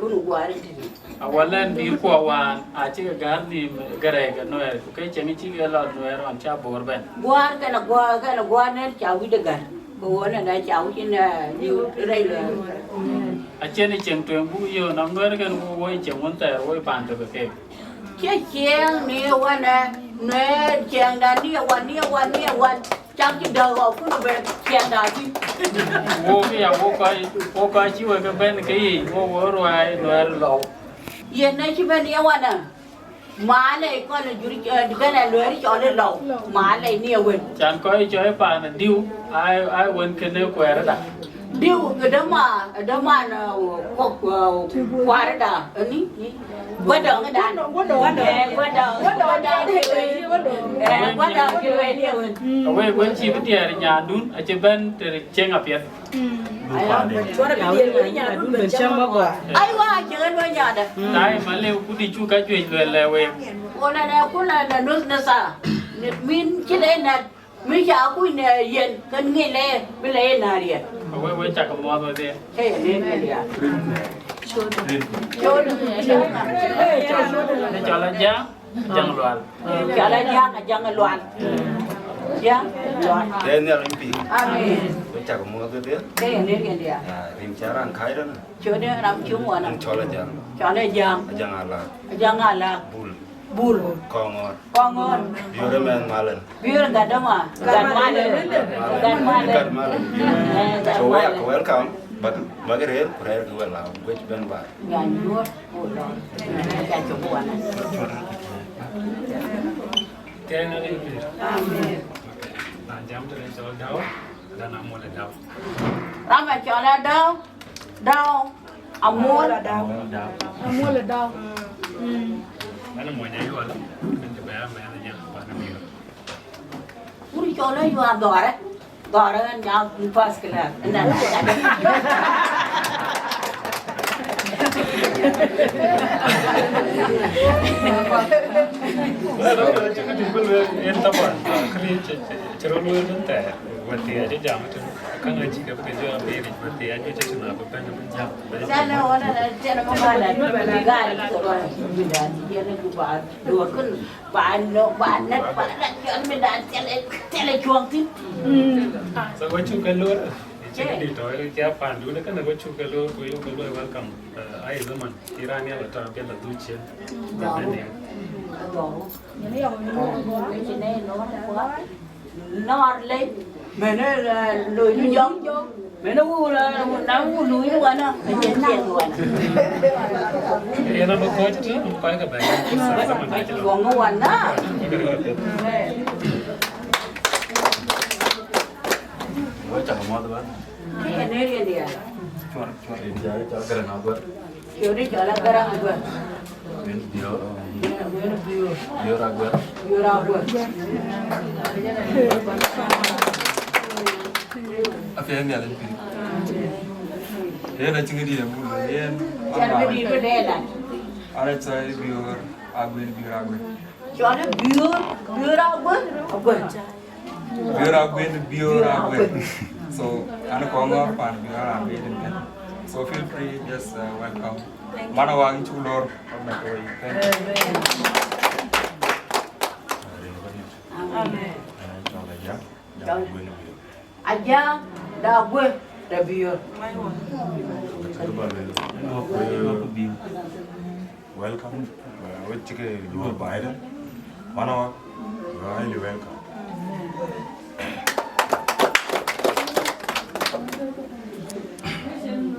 Kun guar tënë. Awalɛn dïïr kuɔ wään, acï ke gäär nïïm gërɛɛc ke Nuɛɛr, ku ke cieŋ cï ke lɔ Nuɛɛr ɣɔn cä Bor bɛ̈n. Guar kɛn a guar, kɛn a guar nɛn ca wïc de gär. Ku wɔ nɛn a ca wïc in, eh, liu rɛy Nuɛɛr. Acïn cieŋ tueŋ buk yöök nɔm Nuɛɛr kɛn ku woi cieŋ wën thɛɛr woi paan tök ke keek. Cï cieŋ ni wan, eh, Nuɛɛr cieŋdan ni wan, ni wan, ni wan. Cam cï däk ɣɔk kun bɛ ciɛɛŋda thïn. Wo ke ya, wo kɔc, wo kɔc cï wek ke bɛ̈n ke yic, wo wo ruääi Nuɛɛr lɔu. Yen na cï bɛ̈n ye wan, ë, malei kɔn ë jur, ë, bɛ̈n ë Nuɛɛr cɔl ë lɔu, malei ni ë wën. Can kɔc cɔl ë paan ë diu, ai, ai wën kënë kuɛɛrda. Diu, ë dë ma, ë dë man, ë, kɔk, ë, kuarda, ë ni, ni. Guädɔŋ ëdan. Guädɔŋ. Eh, guädɔŋ. Guädɔŋ. Guädɔŋ. Eh, guädɔŋ cï wɛ̈ɛ̈t ye wën. Awek wën cï bï diɛɛr nyandun, acï bɛ̈n tëde cieŋ apiɛth. Cuɔt abï diɛɛr wën nyandun ben cäŋ bä gɔ̈ɔ̈r. Aiwa, cï ɣɛn wën nyandë. Na ye malëu ku dï cuk ka juëc luɛl lɛ week. Wën ënë kun ënë nus në thaa. Min cï le nɛ̈t. Mï ca kuc në yen, kën ŋic le, bï le yen na riɛl. Awek, wek cak muɔɔth wedhie. Ke ye nen ke diaal. Col. Col. Col. Col Ajaŋ, Ajaŋ Lual. Col Ajaŋ, Ajaŋ Lual. Ajaŋ Lual. Ye Nhialic pïïr. Amen. Wek cak muɔɔth wedhie. Ke ye nen ke diaal. Ya, rin ca raan kac rɔn. Col de ram cuŋ wana. Col Ajaŋ. Col Ajaŋ. Ajaŋ Alak. Ajaŋ Alak. Bul. Bul. Kɔŋɔr. Kɔŋɔr. Biöörë mɛnh malën. Biöörë gat däma. Gat malën. Gat malën. Gat malën. Eh, gat malën. So we are welcome, but bäk rëër, ku rëër kë wël la, guëc bɛ̈n baai. Gat nyuɔɔr, ku lɔ. Gat cök wana. Tiɛɛŋ Nhialic pïïr. Amen. Raan jam tënë cɔl Dau, dan Amol Dau. Raan ba cɔl Adau, Dau, Amol. Amol Dau. Amol Dau. Mm. Ɣɛn mony Ayual, ɣɛn cï bɛ̈ɛ̈r mɛnh ë jam pan Bior. Wun cɔl Ayual dhɔrë. Dhɔrë ɣɛn nya first class. Ënɛn. Yen taban, kërë cï, cï, cï rɔt lueel bï thɛɛr, wɛ̈t thii acï jam tën, käŋ acï ke bï ke jɔ abëëric, wɛ̈t thii acï cï na bï bɛ̈n bï jam. Cä lɛ ɣɔn ënɛn, cä lɛ mɔ bä lɛ, bï gäär cï ke bä, bï dan cï yen ku bä duɔ̈ɔ̈r kën, bä nɔ̈k, bä nɛ̈k, bä nɛ̈k, cɔl bï dan thilɛ, thilɛ cuɔ̈ŋ thïn. So, wek cuk ke lor, cï këdï tɔ̈, ë cï a pandun, kënë wek cuk ke lor, ku yuk ke lor welcome. Eh, ai zaman, cï raan ya la tɔ̈, bï la dhuk ciëën. Dɔ̈ɔ̈r. Bï bɛ̈n ya. Dɔ̈ɔ̈r. Cï nɛn nɔ̈ɔ̈r, nɔ̈ɔ̈r lei, mɛn, eh, loi jɔŋ, mɛn wun, eh, na wun lui wänä, acïn ciɛɛŋ wänä. Yen abï kɔc tëtï, kɔc ke bɛ̈n. Zaman acï lɔ. Cuɔŋ wänä. Wek cak muɔ̈th bä. Yen ë riɛndiɛ̈. Cuɔr, cuɔr. Rin cä cɔl Garaŋ Aguer. Cuɔr ë cɔl Garaŋ Aguer. Wën Bior. Wën Bior. Bior Aguer. Bior Aguer. Apiɛth Nhialic pïïr. Yen acïn këdï ë buk lueel yen. Cän këdï bï dɛɛt. Ala cɔl Bior Aguer, Bior Aguer. Cɔl ë Biöör, Biöör Aguer, Aguer. Biöör Aguer, Biöör Aguer. So, an kɔŋ ŋɔ̈ɔ̈r pan Biöör Aguer ëmën. So, feel free, just, uh, welcome. Mana wak yïn cuk lor, welcome to you. Thank you. Amen. Amen. Amen. Ajaŋ da Aguer da Biöör. Welcome. Uh, wek cï ke luɔ̈ɔ̈r baai dɛ̈. Mana wak, you are highly welcome.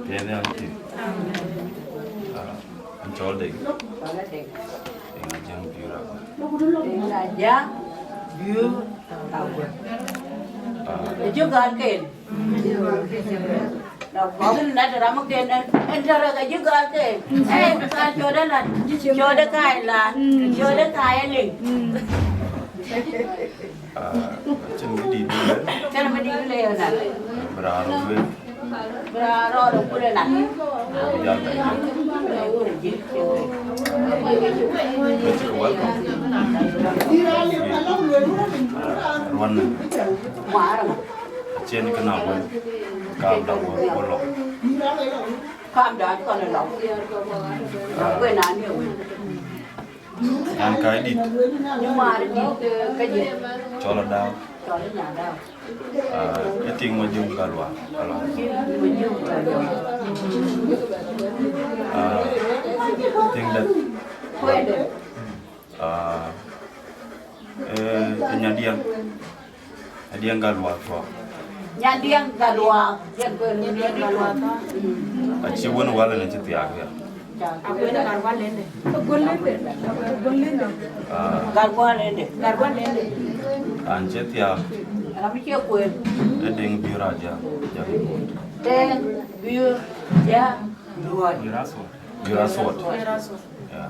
Piɛth ya kï. Ah, an cɔl Dek. Dek. Yen Ajaŋ Biöör Aguer. Yen Ajaŋ Biöör Aguer. Ah. Ë jɔ gäär ken. Na kɔ̈k nat ram ken, en tɔ̈ rɛ̈k ë jɔ gäär ken. Eh, ka cɔɔdë lat, cɔɔdë ka ye lat, cɔɔdë ka ye liŋ. Ah, cïn këdï dï. Cïn këdï dï le na. Bï raan rɔt lueel. Bï raan rɔt rɔt kule na. Bï jal bɛ̈n. Bï cï ke welcome. Ruɔn. Ŋuan. Acïn kë na wël. Kaam da wël, wël lɔ. Kaam da kɔn lɔ. Wël na ni wël. An ka dït. Ni ŋuan dït, eh, ka jël. Cɔl Adau. Cɔl Adau. Ah, ë tiŋ Majöŋ Galwa, Galwa. Majöŋ Galwa. Ah, tiŋ dɛ̈t. Kuɛɛdɛ. Ah, eh, eh, Nyadiɛŋ. Nyadiɛŋ Galwa Thuɔɔk. Nyadiɛŋ Galwa, Nyadiɛŋ Galwa. Acï wën wal ënë cï thiaak ya. Aguer Galwa Lende. Aguer Lende. Ah. Galwa Lende. Galwa Lende. An cï thiaak. Ram cï kueer. Ë Deŋ Biöör Ajaŋ, Ajaŋ Luɔt. Deŋ Biöör Ajaŋ Luɔt. Biöör Asuɔt. Biöör Asuɔt. Biöör Asuɔt. Ya.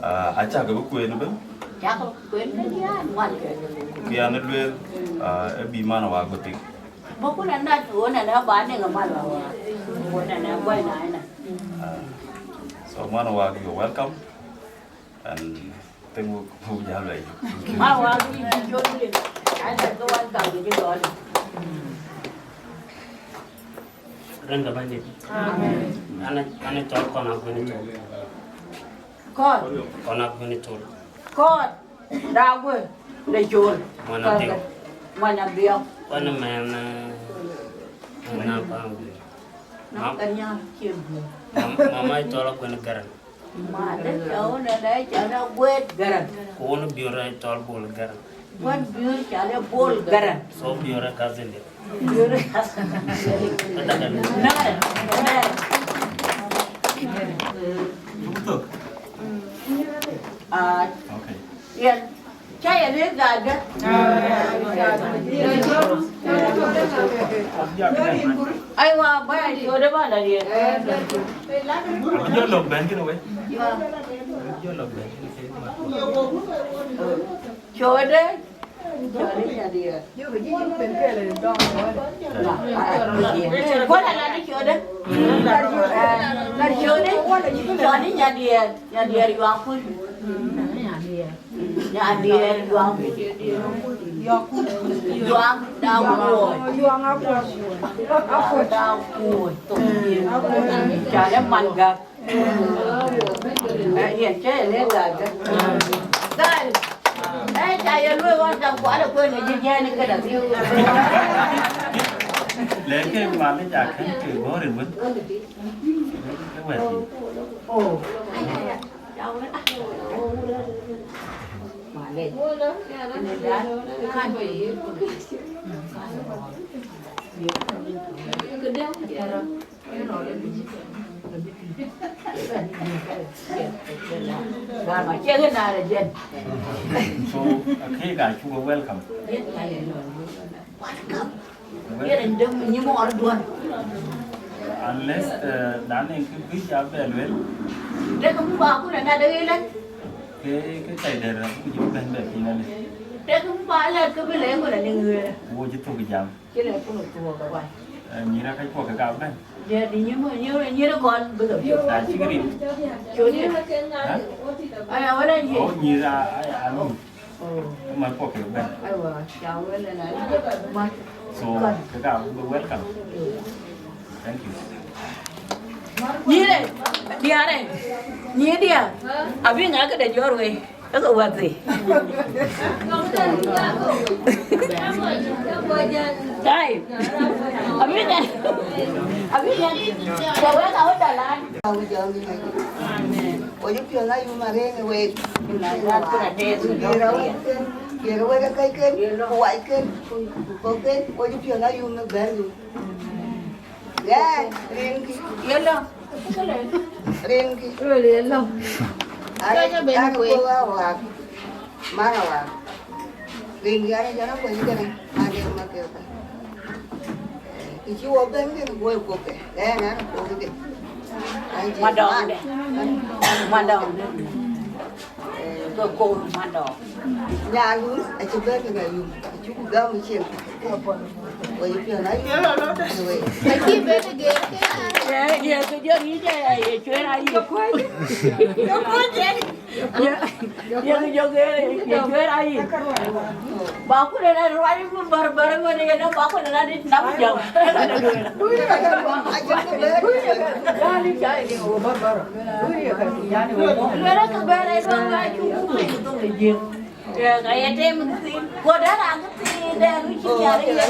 Ah, acä ke bï kueen ëbën. Cä ke bï kueen ëbën, ya, ŋuan ke. Ku kë yan ë lueel, ah, ë bï man wak bï piŋ. Bä kun anat, ɣön ɛn ë ba niŋ ë man wak. Ɣön ɛn ë guɔ̈c na ënɛ. Ah, so man wak, you're welcome. And thing wuk, wuk jal wɛ̈c. Man wak, yïn cï jɔt wël. Ai, that go welcome, yïn cï jɔt. Rin ke Bɛ̈nydït. Amen. An, an cɔl Kɔn Aguer Col. Kɔn? Kɔn Aguer Col. Kɔn da Aguer de Col. Mɔn Adhiɔ̈k. Mɔn Adhiɔ̈k. Kɔn mɛn, eh, mɛn na pam. Na, mam-, ka nya cie Biöör. Mam-, mama cɔl Aguer Garaŋ. Ma de cɔl na, na cɔl Aguer Garaŋ. Ku wun Biöör cɔl Bol Garaŋ. Wun Biöör cɔl Bol Garaŋ. So Biöör ë cousin de. Biöör ë cousin. Kata kan. Na, na. Okay. Yen. Ca ye lëk gak dë. Aiwa, ba ya cöödë ba la riɛl. Abï jɔ lɔ̈k bɛ̈n kënë wei. Abï jɔ lɔ̈k bɛ̈n kënë. Cöödë. Cöödë nya diɛɛr. Guɔl ala ni cöödë. Lar cöödë. Cöödë nya diɛɛr. Nya diɛɛr yuaŋ kuc. Nya diɛɛr yuaŋ. Yuaŋ da wuɔ̈ɔ̈c. Yuaŋ akuɔ̈c. Da wuɔ̈ɔ̈c. Ca lë man gak. Eh, yen cä ye lëk gak. Gal. Eh, ca ye luɔi ɣɔn jam kuat ë kuën ë jiëc jɛn ë këdäŋ. Lɛ̈k ke mal ë ca kën ke gɔ̈ɔ̈r ë wën. Ë wɛ̈t. Oh. So, okay, guys, you are welcome. Welcome. Yen döŋ nï mɔɔr duɔ̈n. Unless, uh, na nɛŋ kë bï ca bɛ luel. Dek muk ba kun na dek ëlë. Ke, ke cai dɛ̈t rɛ̈m ku jɔ bɛ̈n bɛ piny alë. Dek muk ba lɛ̈k ke bï lɛ̈k kun na nɛŋ ëlë. Wo cï thök jam. Cï lɛ̈k kun thok wai. Eh, nyïïr aka cuɔ ke ka bɛ̈n. Dɛ̈t nyïïr mɔ, nyïïr, nyïïr kɔn bï ke piɔ̈u. Na cïk rin. Cuɔt. Hä? Aya, wala nyïïr. Oh, nyïïr a, a, a, a, Oh. Ëmën puɔ̈k kek bɛ̈n. Aiwa, ca wël ëna. So, kek aa, we welcome. Thank you. Nyïïrë, diäärë, nyïïr diäär, abï ŋa këde jɔt wei, ë ke wäthii. Ai, abï ŋa, abï ŋa, ke wek awä dalan. Amen. Wo cï piɔ̈ɔ̈th ayum arëëŋ ë week. Piɛ̈r awäcken, piɛ̈r wek ë kɔcken, ku wacken, ku kökken, wo cï piɔ̈ɔ̈th ayum ë bɛ̈ɛ̈r yum. Ɣɛn, rinkï. Ye lɔ. Rinkï. Luel ye lɔ. An, an, ku awak. Man awak. Rin yɛn jɔn akuɔny kënë, an, dek ma piɔ̈ɔ̈th. Kë cï wɔ bɛ̈n kënë, wɔ ë kuɔ̈kkë. Ɣɛn, an, akuɔ̈kkë. An, cï madɔŋde. Madɔŋde. Ke koor madɔŋ. Nyandun acï bɛ̈n kënë ayum. Acuk gäm cin. Wɔ cï piɔ̈ɔ̈th ayum. Acï bɛ̈n ë geer ke. Ye, ye, ke jɔ ric aya, ye cuɛɛr ayï. Ye, ye, ye, ke jɔ geer, ye cuɛɛr ayï. Ba ku de na ruai bär bär ŋö de na ba ku de na di na ku jam. Yani, yani, wo bär bär. Luel ke bɛ̈ɛ̈r ë duɔ̈ŋ ka cuk ku piny thoŋ de jiëëŋ. Ka ye tem këthiin. Ku dɛ̈ raan këthiin dɛ̈ nu cï Nhialic ye.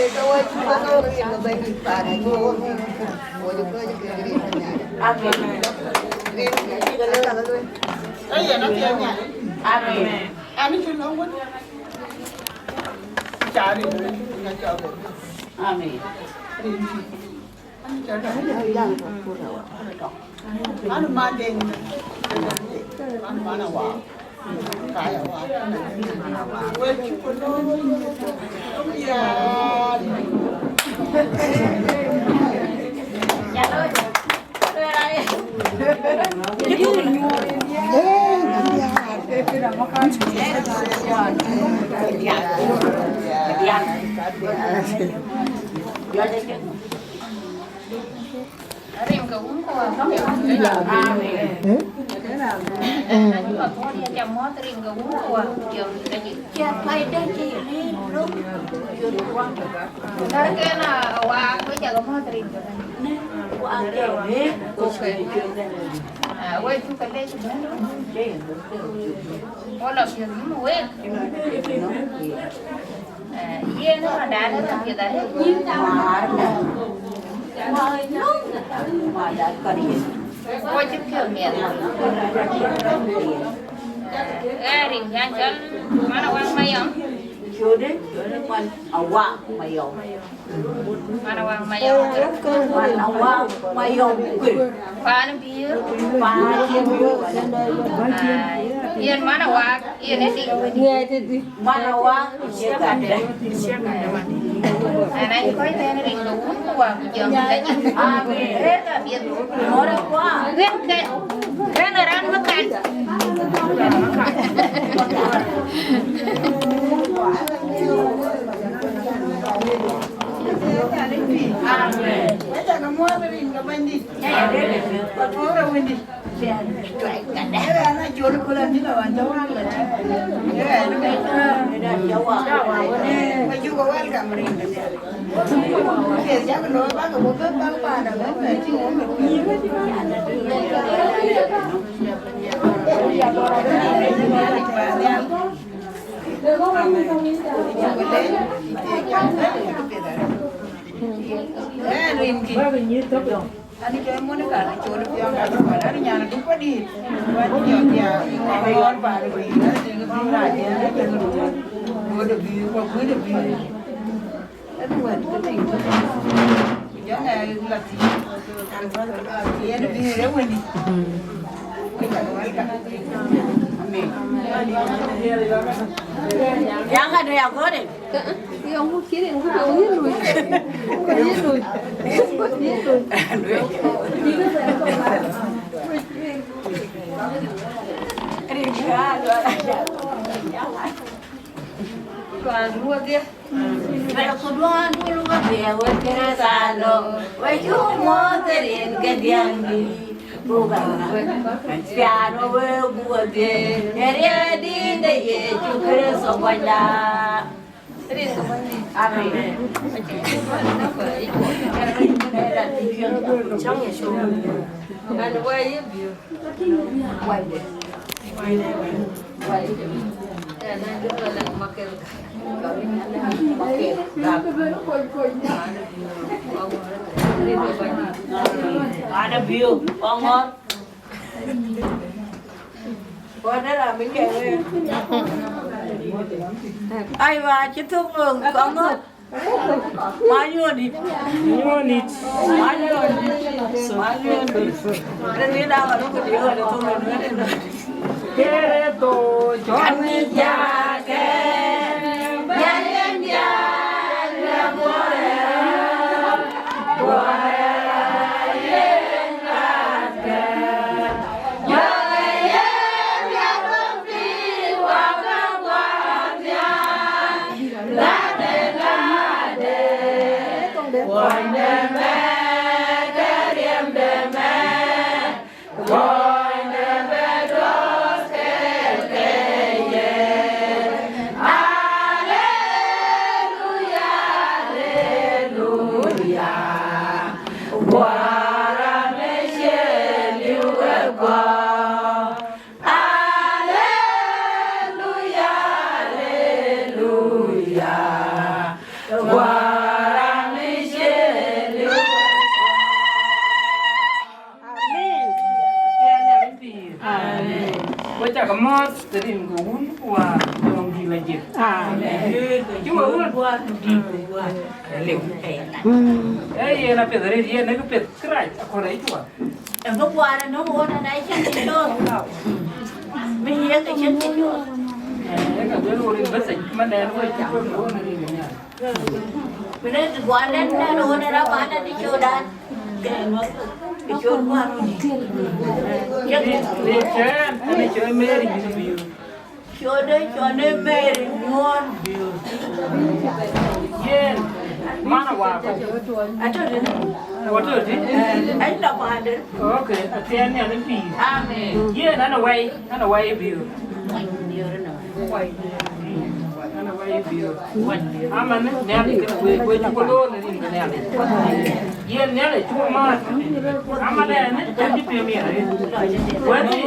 Amen. Amen. Amen. An, man deŋ, an, man awak. Kaya wak. Wek cï ku looi, ya. Rim ke wun ku wä. Amen. Eh? Eh, na cï path wun ye jam mɔ̈th rim ke wun ku wä, jam ke jik. Cia pai dɛ ci ni rum. Dar ke na wa ku ca ke mɔ̈th rim ke. Ne, wa ke ne, ku ke. Ah, we cu ke le ci ben. Wala piɔ̈ɔ̈th yïn wek. Eh, yen ë rɔt dan ë rɔt piɛth arëët. Waar da. Waar da. Waar da kɔn yen. Wo cï piɔ̈ɔ̈th miɛt. Eh, rin can cɔl man Awaŋ Mayɔm. Cöödë, cöödë man Awaŋ Mayɔm. Man Awaŋ Mayɔm. Man Awaŋ Mayɔm. Paan Biöör. Paan Biöör. Ai. Yen man awak, yen ë tik. Ŋɛɛt ë tik. Man awak, cie kade. Ana cï kɔc tɛ̈n rin ke wun ku wak ku jɔŋ la jik. Amen. Rɛ̈ɛ̈r ka biɛth. Ŋɔ̈r akuan. Rin ke, rin raan makan. Amen. Wek cä ke muɔ̈ɔ̈th rin ke Bɛ̈nydït. Ku tuɔɔk rɔt Wëndït. Ëë, ana jɔl köl anï la wan tɔ̈ wak la tïŋ. Ëë, ana bɛ̈n. Ëë, ana jɔl wak. Ëë, ma juk welcome rin. Ëë, cak looi bak wo bɛ̈n bak panda bɛ̈n bɛ̈n tïŋ wo mit. Amen. Ëë, rin kï. Ani ke Monica, ani col piɔ̈ŋ ka bï kuat, ani nyan Duk Padit. Wɛ̈t piɔ̈ŋ ya, ŋɔ̈ɔ̈r bä de bï, ani ke bï rac, ani ke bï duɔ̈ɔ̈r. Duɔ̈ɔ̈r de bï, ku kuëër de bï. Ë duɔ̈ɔ̈r de bï. Ku jɔŋ ë la thïn. Yen bï rëër Wëndït. Welcome, welcome. Amen. Yaŋ ade ya gɔ̈ɔ̈r en. Yɔŋ ku cït en ku yɔŋ yïn lui. Yïn lui. Yïn lui. Rin ka luɔi. Kuan ruɔ̈dhië. Wek ku duɔ̈ɔ̈n dul wädhiɛ, wek Kërtho, wek cuk muɔ̈th rin ke diäŋdï. Buk a piaar wek buk wädhiɛ, ë riɛɛt dïït de Yecu Kërtho Bɔ̈nyda. Amen. Cäŋ ye cök. An wai ye biöör. Wai de. Wai de. Wai de. An an jɔ la makel. Makel. Ada biöör. Ɔŋɔ̈r. Aywa, cï thök kɔŋö. Manyuɔ̈nït. Manyuɔ̈nït. Manyuɔ̈nït. Manyuɔ̈nït. Rëndiɛ̈n daŋ aröŋ kë diëër ɣɔn ë thök ënɔɔnë. Kërtho cɔl ŋic jakë, ya yen diäär ë Kuɔɔr. Aleluya, aleluya. Wäär amic cie liu. Amen. Amen. Wek cak mɔ̈ɔ̈th rin ke Wun ku Wën ku Jɔŋdït Lajik. Amen. Cï wek wun. Ee, yen apiɛth arëët, yen ë kë piɛth kërac, akɔ̈l ë cuɔl. Ë bï guaan ë nöm ɣöt ënɔɔnë cïn cï cööt. Bï yiëk ë cïn cï cööt. Ee, ka duel ɣöt rin bɛ̈th, man dɛn wek cï wek ɣöt rin ë nhial. Bï rɛ̈t guaan dɛn, dɛn ɣöt ë raan bä dɛn ë cöötdan. Ë cööt guaan ɣöt. Rin cï ɛn, ɛn ë cï Mary yïn bï yöök. Cɔl de, cɔl de Mary Nyuɔɔn Biöör. Yen, man awak. Atɔ̈ tënë. Atɔ̈ tënë? Ee, ɛn tɔ̈ paande. Ok, athiɛɛn nhial ë pïïr. Amen. Yen, an awai, an awai Biöör. An awai Biöör. Aman, nhial ë kënë wek, wek cuk loor në rin ke Nhialic. Yen Nhialic cuk mat. Aman ɛn, ɛn cï piɛ̈m yen arëët. Wënë,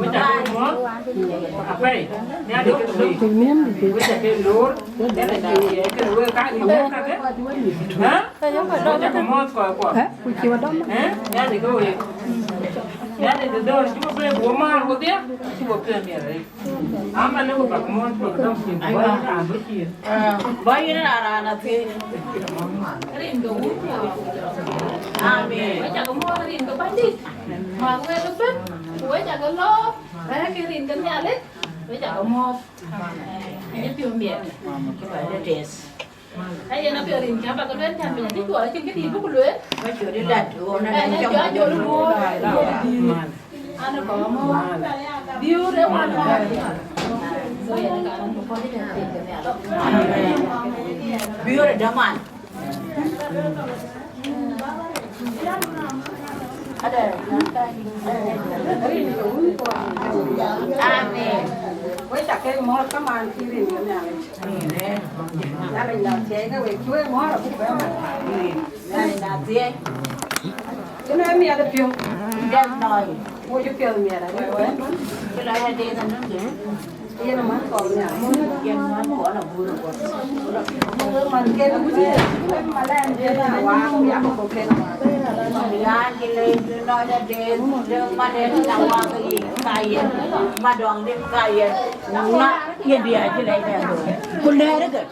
wek cak ke muɔ̈ɔ̈th apɛi, Nhialic kenë wek. Wek cak ke loor, Nhialic cak ke kënë wek ka rin wek kakë. Hä? Wek cak ke muɔ̈ɔ̈th kɔckuɔ. Hä? Nhialic ke wek. Nhialic de dɔ̈ɔ̈r cï we bɛ̈n, wo määr wodhie, cï we piɛ̈m yen arëët. Aman, ë we bäk muɔ̈ɔ̈th, bäk dɔm cin, bä yïn raan bï cin. Bä yïn raan raan athiëëc. Rin ke Wun ku Wën. Amen. Wek cak muɔ̈ɔ̈th rin ke Bɛ̈nydït. Mäth wek ëbën, ku wek cak lɔ̈ɔ̈k. Ba ke rin ke Nhialic, we ca ke muɔ̈ɔ̈th. Aye piɔ̈u miɛt. Ba de tɛth. Aye na piɔ̈u rin ca ba ke lueel, ca piɔ̈u ni cuɔl, acïn kë dït bï ku lueel. Ba cuɔl ë lat, ɣɔn na dak cɔk. An kɔ̈u muɔ̈ɔ̈th. Biur ë wan. So yen ka an ku kɔc ë rin ke Nhialic. Biur ë däman. Amen. Wek ca ke muɔ̈ɔ̈th kaman cï rin ke Nhialic. Amen. Nhialic la thiɛɛi ke wek cï wek muɔ̈ɔ̈r abuk bɛ̈n. Amen. Nhialic la thiɛɛi. Kënë miɛt piɔ̈u. Dɛ̈t nɔɔi. Wok cï piɔ̈u miɛt arëët wek. Kë lɔ ya dee thënɔŋ. Yen man kɔn ya, yen man kɔn a bur kɔn. Man ken a wut, man ken a wa, ya ko ken a wa. Ya ki le no ya de, de man de na wa ka yi ka yen, ma dong de ka yen. Na ye dia ji le de. Ku le re de.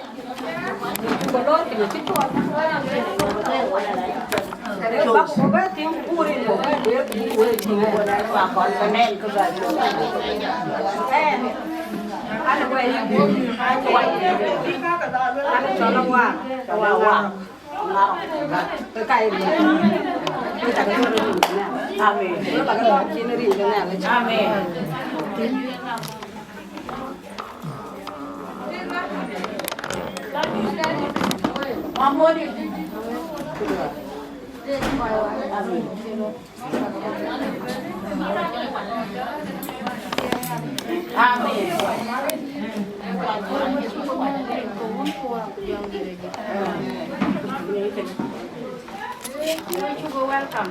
Ku lo ti ti to. Amen. Amen. Amen. Welcome.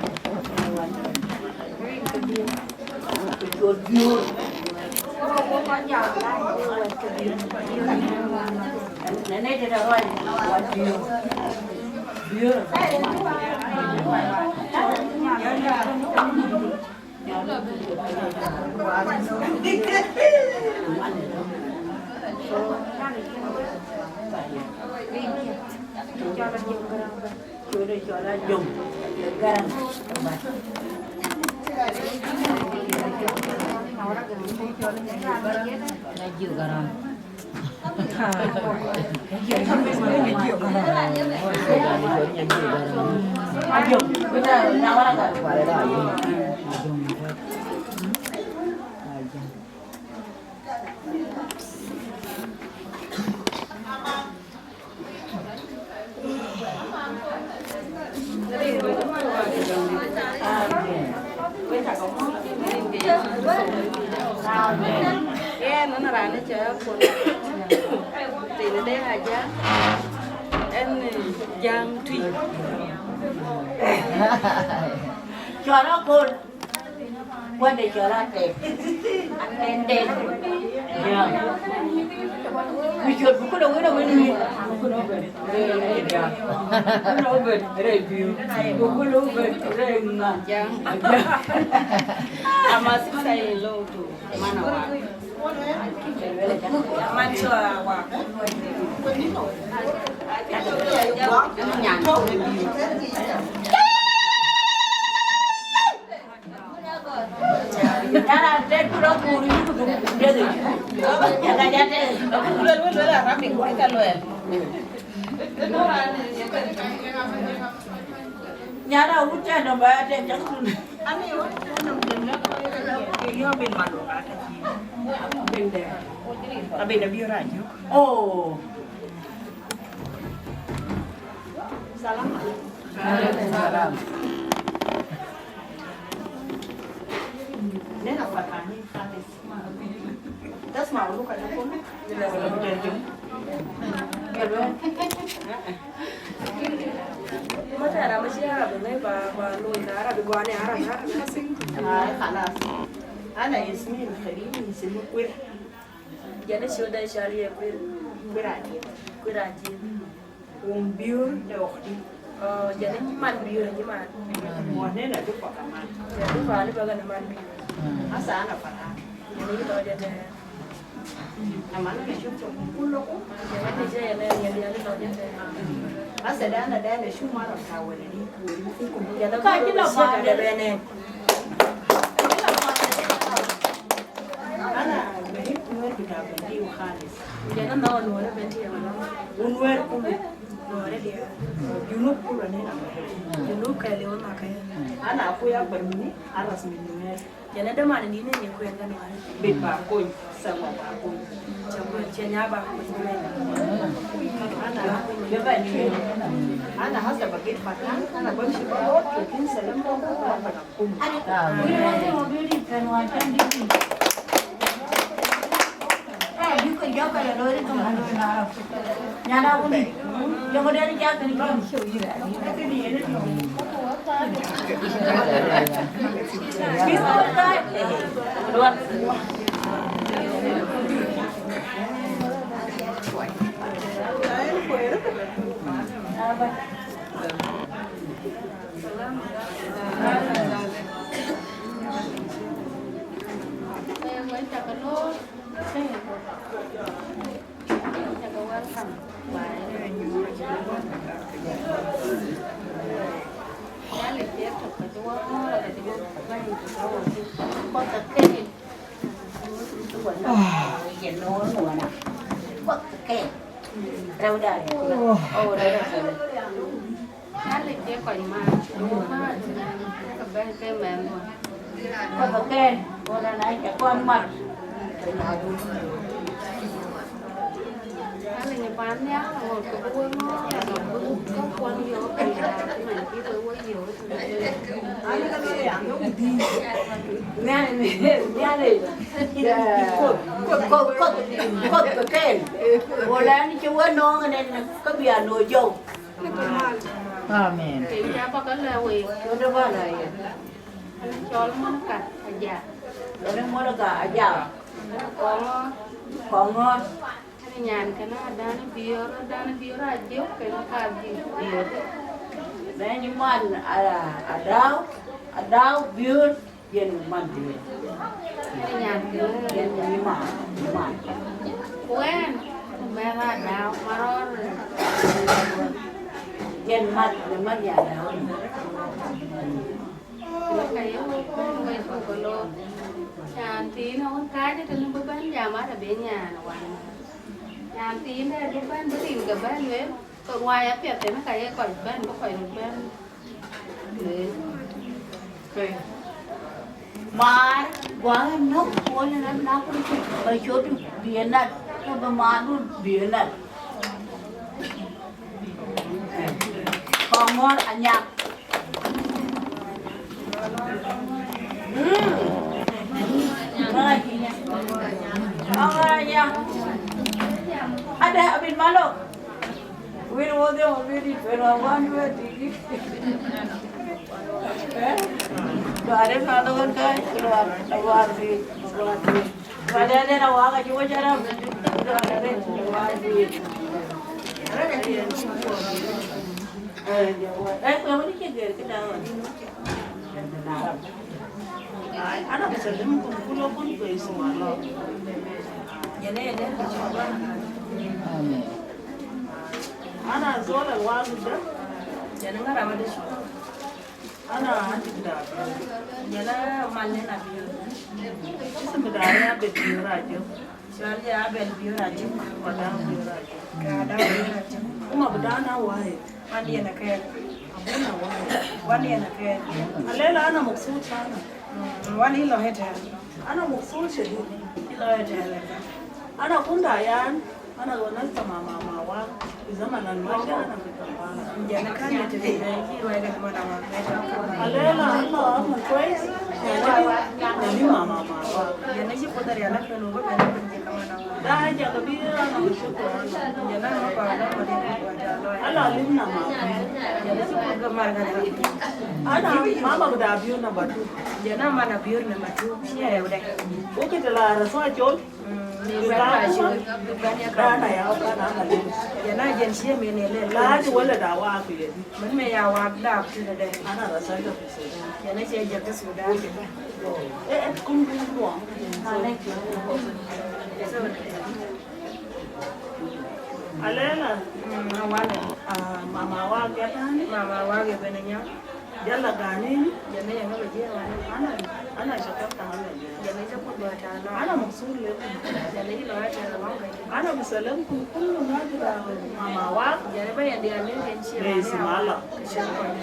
Yen ënë raan ë cä ya kɔn tënë de aja ɛn jam tui. Cɔl akol. Wande cɔl atɛk. Atɛk tɛk. Ya. Ku cɔl bï ku lɔ wën a wën wïn. Bï ku lɔ wën rɛy biu. Bï ku lɔ wën rɛy ŋa. Ya. Ama sisa ye low to. Man a wak. Man cɔl a wak. Nyan. Yala tet ku rɔt ku ri ku duk dede. Yala ja tet. Ku luel, ku luel Arabic, ku ka luel. Nyara wut tɛ̈ nɔm ba ya tɛ̈ cak tun. Ani wut tɛ̈ nɔm tɛ̈ nɔm. Yo bin ma do ka ta. Bin de. Abin da biyo rajo. Oh. Salam alaikum. Alaikum salam. Neno Fatani khalis. Tasma uluka da kulu. Bila wala mutarjim. Mata ara mashi Arabi ne ba, ba lo ina Arabi, gwane Arabi, Arabi kasi. Ay, khalas. Ana ismi al-khadim, ismi Kwir. Jana shoda shali ya Kwir. Kwir Ajin. Kwir Ajin. Wun Biur de ukhti. Oh, jana nyiman Biur, nyiman. Wa nena dufa kaman. Ya dufa, ni baga na man Biur. Hasa ana Fatan. Jana yi lo jana. Amana na shuftukum kullukum. Jana ni jana, jana ni lo jana. Hasa da ana da na shu mara ta wala ni. Jana ka kila ma da bene. Khalis. Jana na Nuer ben ti ya. Nuer kulu. Nuer dia. Junub kulu ne na. Junub ka le wa ma ka. Ana ku ya barmini, aras min Nuer. Jana da ma ni ne ne ku ya ga Nuer. Bit ba ko, sama ba ko. Sama, jana ba ko. Ana, ana hasa bagit fatan, ana bamshi ba ko, kin salam ba ko. Alec ke kɔc mat, mat, ke bɛ̈n ke mɛnhdu. Kɔc kɛn, ɣɔn an, aca kɔn mat. Alec ë pan nhial, aŋot ke bï wek ŋɔ̈ɔ̈r, aŋot bï käkuɔn yök, ke ya, ke man cï wek wek yök. Nhial, nhial, koth, koth, koth, koth kɛn. Ɣɔn an, cï wek nɔ̈ɔ̈ŋ ënɛn, ke bï a nɔ̈ɔ̈ŋ jɔu. Amen. Ke ya ba ka lɛ wei. Cɔl Monica Ajak. Cɔl Monica Ajak. Kɔŋɔr. Kɔŋɔr. Ani nyan kena Adau Bior, Adau Bior Ajok, kena ka Bior. Bɛ̈ny man, a, Adau, Adau Bior. Yen man diɛ̈. Yen nyan kë. Yen nyan man, man. Ku ɣɛn, mɛ̈th Adau, marɔ̈ɔ̈r. Yen man, yen man ya Adau. Ka ye wek kɔn wek ku ke loor. Nyan thiin awën kääc tënë bï bɛ̈n jam, ade bï nyan wan. Nyan thiin dɛ bï bɛ̈n, bï rin ke bɛ̈n wek, ke ruai apiɛth tënë ka ye kɔc bɛ̈n, bï kɔc röt bɛ̈n. Maar, guaŋ ë nɔ̈k, kuɔl ë nɔ̈k, nɔ̈k, ba cötdu bï ë nat, ke bï maandu bï ë nat. Kɔŋɔr anyak. Mm. Ŋɔ̈ɔ̈c. Ŋɔ̈ɔ̈c, ya. Ade abï malok. Win wo de wo win di pen wa wan we di. Eh? Ba de na lo kan kai lo wa wa di wa di. Ba de de na wa ga ji wo jara. Ba de de wa di. Eh, ko wani ke gari ka da wa. Ana ku sallimkum kullukum bi ismi Allah. Amen. Ana zol al wagif da. Ana anti bita Abior. Ana malin Abior. Ismi bita Abior Bior Ajok. Cɔl ya Abel Bior Ajok. Adau Bior Ajok. Adau Bior Ajok. Uma bita ana wahid. Wan yen akɛɛr. Abuna wahid. Wan yen akɛɛr. Alela ana mabsut sana. Mm, wan ilo heter. Ana mabsut shadid. Ilo heter. Ana kunta ayan, ana wanasta ma mama wa. Fi zaman al ma ja ana fi Kampala. Jana kan ya tafi da yi ruwa ga mana wa. Alela ana amal kwes. Ana ma mama wa. Jana shi kudar ya lafiya no ba. Da haja kabira, ana bashukuru Allah. Jana ma ba da ma da. Ana alimna ma. Jana shi kudar ma ga. Ana mama bita Abior number two. Jana mana Abior number two. Shi ya da. Oke, tala rasu a chol. Dana ya kana na le. Jana jen shi me ne le. La ji wala da wa ku yedi. Min me ya wa da ku ne de. Ana rasa da ku so. Jana ce je ka Sudan. Eh, eh, kum kum kum. Alela, mm, wala. Ah, mama wa ga tani. Mama wa ga bene nya. Jalla gani. Jana ya ga je wa. Ana. أنا شكرت على الله. Jɛn ë cä kuc lɔ tääu lɔ. أنا مبسوط لكم. Jɛn ë cï lɔ tääu lɔ. أنا بسلمكم كل ما كده ماما واك. Jɛn ë ba yɛn diäär lëk kën cie باسم الله. Kë cï Kuɔth.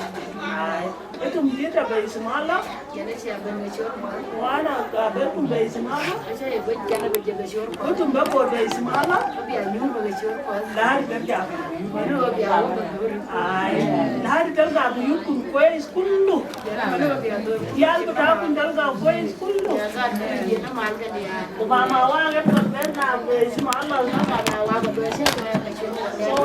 Ai. Ëtëm dhiëëth ë باسم الله. Jɛn ë cï abɛ̈n ke cï Kuɔth. وأنا قابلكم باسم الله. Ë cä ye guec jɛn ë ba jɛ ke cï Kuɔth. Ëtëm ba Kuɔth باسم الله. Ba bï a nyuur ba ke cï Kuɔth. لحد ترجع بيوتكم. Ba nu ba bï a wun ba ke wun. Ai. لحد ترجع بيوتكم كويس كله. Diäär bï tɔ̈ kun tɔ̈ ke kuɔny kulu. Ku mama wak ë puɔth bɛ̈n na kuɔny cï ma lɔ na mama wak ë duɔ̈c cï kuɔny ke cï kuɔny. So,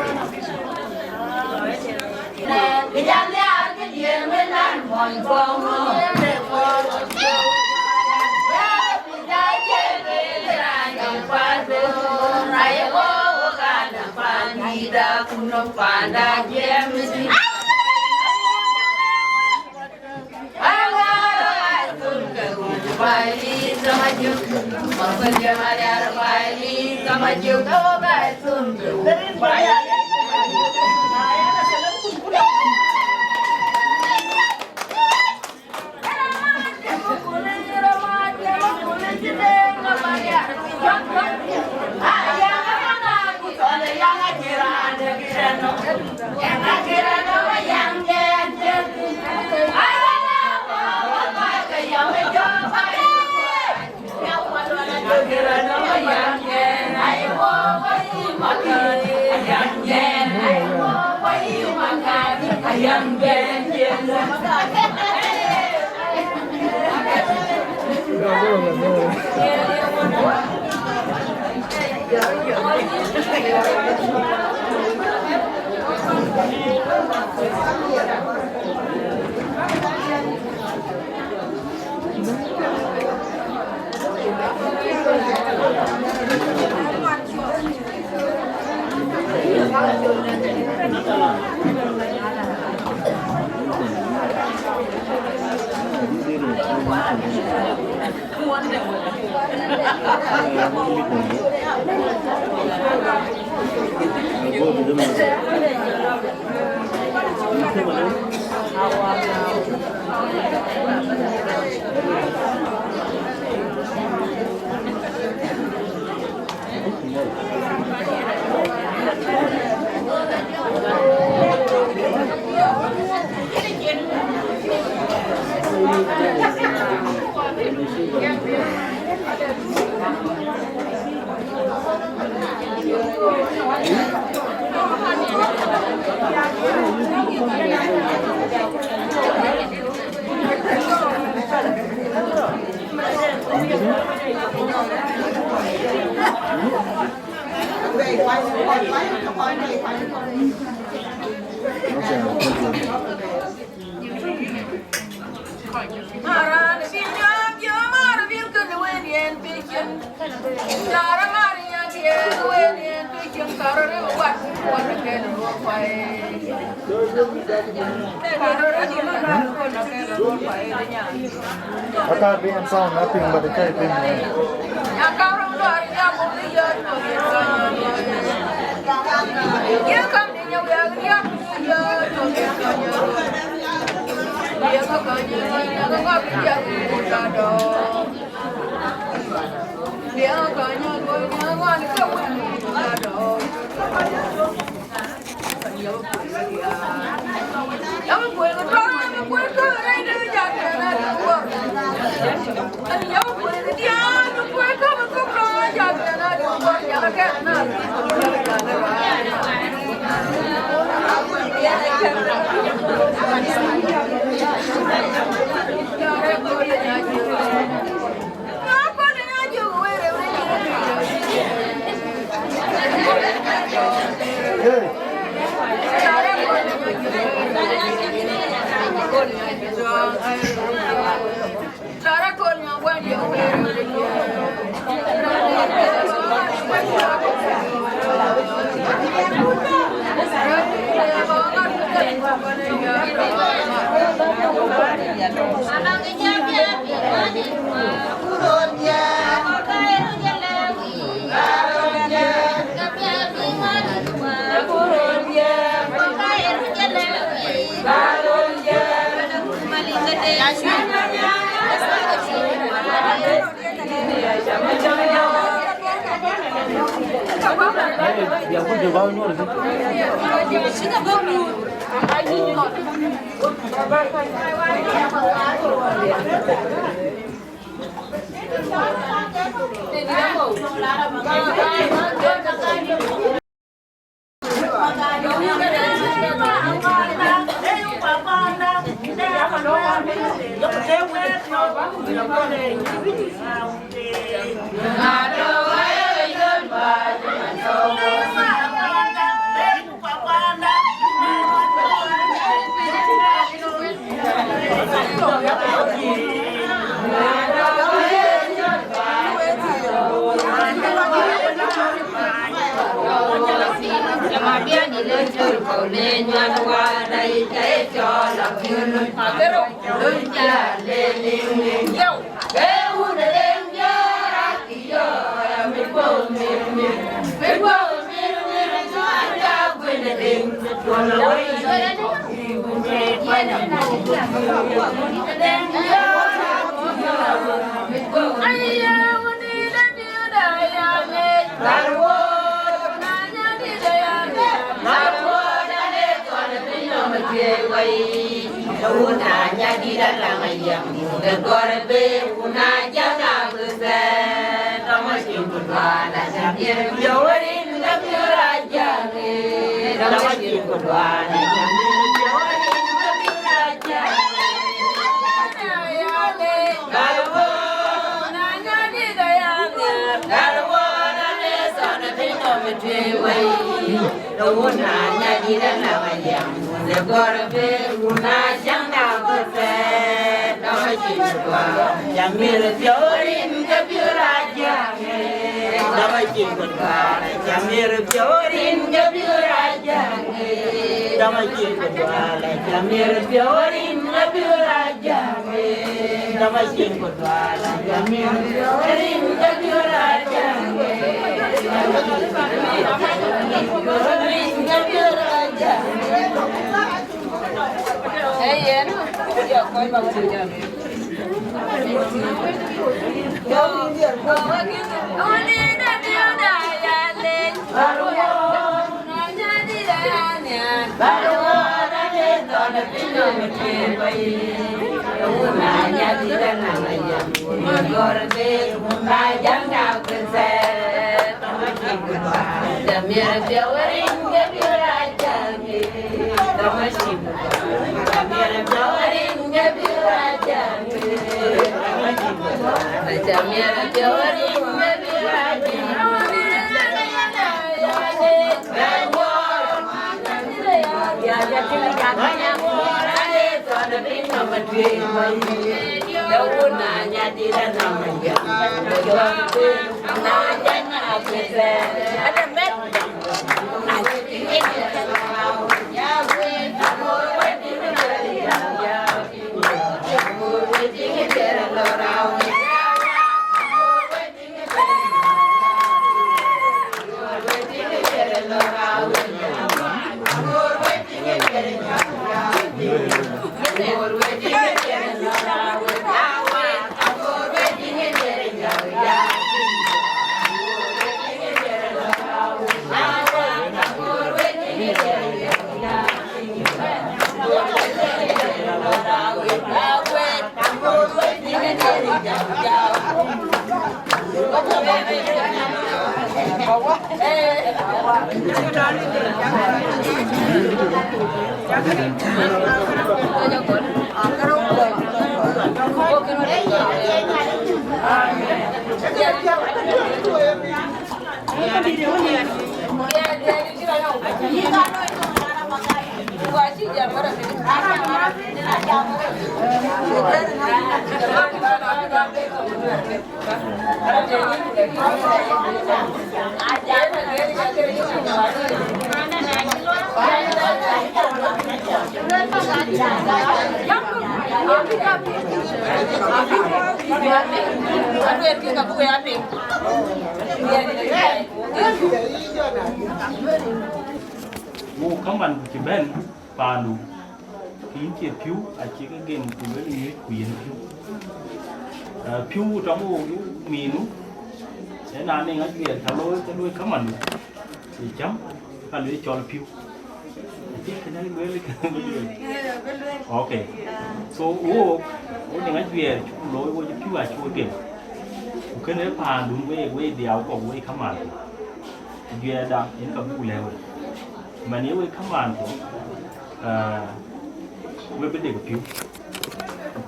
I can't be in sound, nothing but the typing. Wo kaman ku cï bɛ̈n paandu, kïn cie piu, acï ke gem ku luel ŋic ku yen piu. Eh, piu tɔŋ wo minu, Ë na nïŋ ajuɛɛr ca looi, ke luöi kaman, ë cäm, ka luöi cɔl piu. Ë cï kënë lueel, kënë lueel. Okay. So, wo, wo nïŋ ajuɛɛr cuk looi, wo cï piu acuk gem. Ku kënë paandun wek, wek dhiau kɔk, wek kaman. Ajuɛɛrda, yen ka buk lɛ̈k wek. Man ye wek kaman kɔk, ah, we bï dek piu.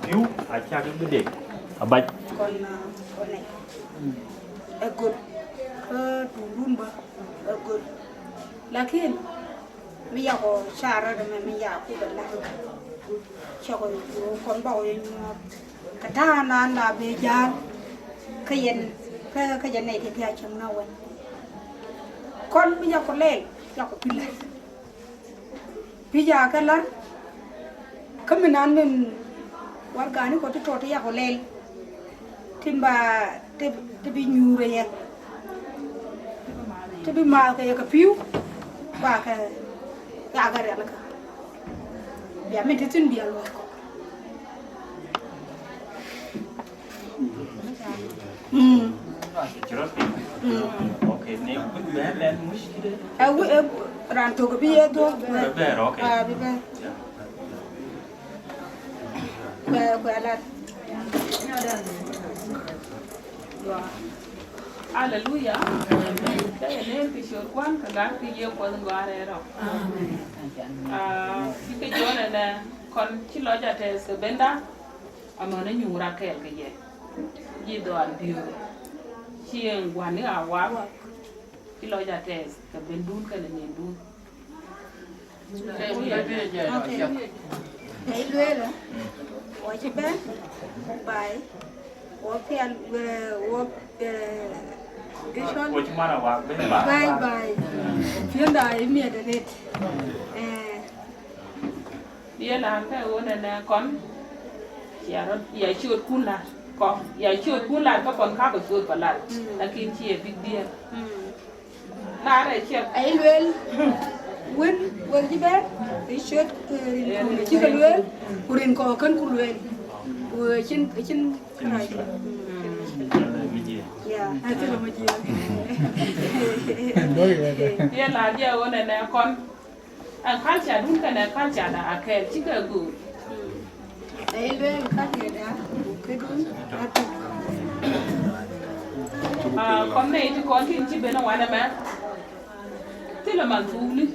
Piu, acak bï dek, abac. Kɔn, ah, kɔn ë. Ë good. Ë tuŋdun bä, ë good. Lakin, mi yakɔ car rɔt ëmɛ, mi yakɔ bɛ lak. Cɔkɔ kɔn bä wä nyuɔɔth. Ka taŋ naan la bë jäl, kä yen, kä, kä jɛ nɛy tëthiä cäŋ na wën. Kɔn mi yakɔ lɛl, yakɔ pï lɛl. Pï ja ke lär, kä mi naan min warkani kɔ ti tɔt yakɔ lɛl. Tin ba, ti, ti bi nyuur ë yɛ. Ti bi maath ke ye ke piu, ba ke, ya ke riɛl ke. Bia min ti thin bia luɔi kɔ. Mm. Cï rɔt piny. Mm. Okay, ne bï bɛ̈n lɛn muc kï de. Ë wï, ë raan tök bï ye dhuɔ̈k bï bɛ̈n. Bï bɛ̈n, okay. Ah, bï bɛ̈n. Yeah. Kuɛ, kuɛ alat. Haleluya. Amen. Ke ye ner kë cöt kuan, ke gak kë ye kuɔth ŋɔ̈ɔ̈r ë rɔ̈k. Amen. Ah, cï ke jɔn ënë kɔn cï lɔc atɛɛth ke benda, amɔn ë nyuur akɛɛl ke ye. Yï dhɔ̈ɔ̈r biöör. Cieŋ guan ë awak. Cï lɔc atɛɛth ke bendun kenë nindun. Okay. Ë lueel, wɔ cï bɛ̈n, bye. Wɔ pial, wɔ, wɔ, eh, bishop. Wɔ cï man awak, bye bye. Bye bye. Piɔ̈nda ë miɛt arëët. Eh. Ye laar ke ɣöö nɛnɛ kɔn, ya rɔt, ya ciöötkun laar kɔn, ya ciöötkun laar ke kɔn kakɔ ciööt pa laar. Mm. Lakin cï ye big deal. Mm. Laar ë ciɛth. Ai lueel, wën, wën cï bɛ̈n, ë ciöt, eh, rin kɔn cï ke lueel, ku rin kɔn kën ku lueel. Ku cïn, cïn kërac. Mm. Yeah, acïn rɔt majiɛɛk. Ye laar jɛ ɣöö nɛnɛ kɔn. Ɛn culture dun kënë culture da akɛɛl cï ke göör. Ai lueel ka ke da, ku këdun atök. Ah, kɔn nɛy të kɔn kïn cï ben ë wan ëmɛ. Thilë man thuukni,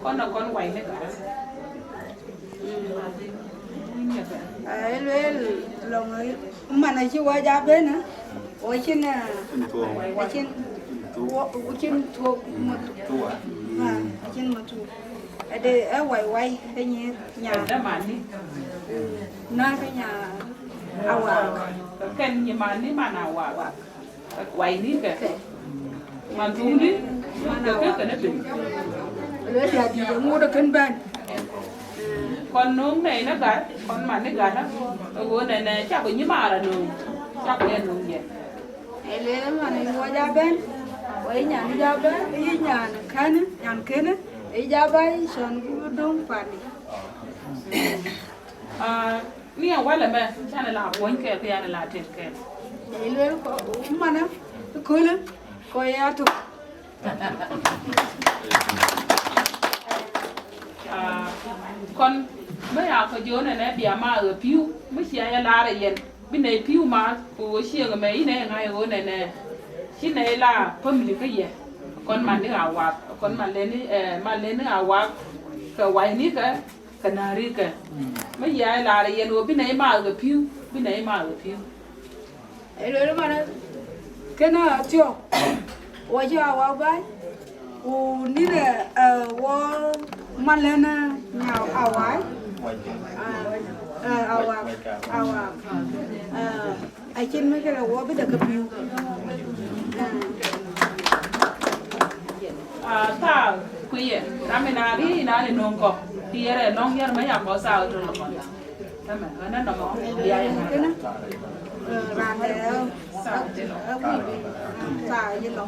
kɔn ë kɔn wai në gat. Ai lueel lɔŋ ë man acï wɔ ja ben ë, wɔ cïn, ah, acïn, wɔ, wɔ cïn thuɔɔk mɔ̈th. Ah, acïn mɔ̈th. Ade ë wai wai ke nyïïr nya. Ëdë mani. Na ke nya awak. Kën nyi mani man awak. Wai ni ke. Man tuŋdï, ke ke kënë piny. Lueel ya dït ŋuɔt kën bɛ̈n. Kɔn nöŋ nɛy në gat, kɔn man në gat, ë ɣöö nɛnɛ cak nyimaar anöŋ, cak ë nöŋ yɛn. Ë lueel man ë wɔ ja bɛ̈n, wɔ yï nyan ja bɛ̈n, yï nyan kɛ̈në, nyan kënë, ë ja bɛ̈n cɔn bï döŋ pandi. Ah, ni awal ëmɛ, can ë la puɔ̈ny kɛɛl, ku yan ë la tem kɛɛl. Ë lueel kɔ, manë, ëköölë, kɔ ye atök. Ah, kɔn, më ya kɔ jɔn ënë bia ma ɣë piu, më cia ya laar ë yɛn, bï nɛy piu ma, ku ɣö cieŋ ëmɛ, yïn ë ŋa ë ɣöö nɛnɛ, cï nɛy la family ke yɛ, kɔn man ni awak, kɔn man leni, eh, man leni awak, ke wai ni ke, ke nääri ke. Më ya laar ë yɛn ɣöö bï nɛy ma ɣë piu, bï nɛy ma ɣë piu. Ë lueel man, kënë athiɔ̈k, wɔ cï awak baai, ku nïn, eh, wɔ man lɛ̈n, eh, nya awai, eh, eh, awak, awak, eh, acïn mï kënë wɔ bï dek ke piu. Eh. Ah, thaa, ku ye, ram ëna ri ëna ni nöŋ kɔ̈k, ku ye rɛɛr nɔŋ yɛr më ya kɔ̈k thaa ëtön lɔ kɔ̈k. Ëmɛ, ënë nɔmɔ, bia ye ŋa? Kënë, eh, raan de, eh, eh, wïc, eh, thaa yï lɔ.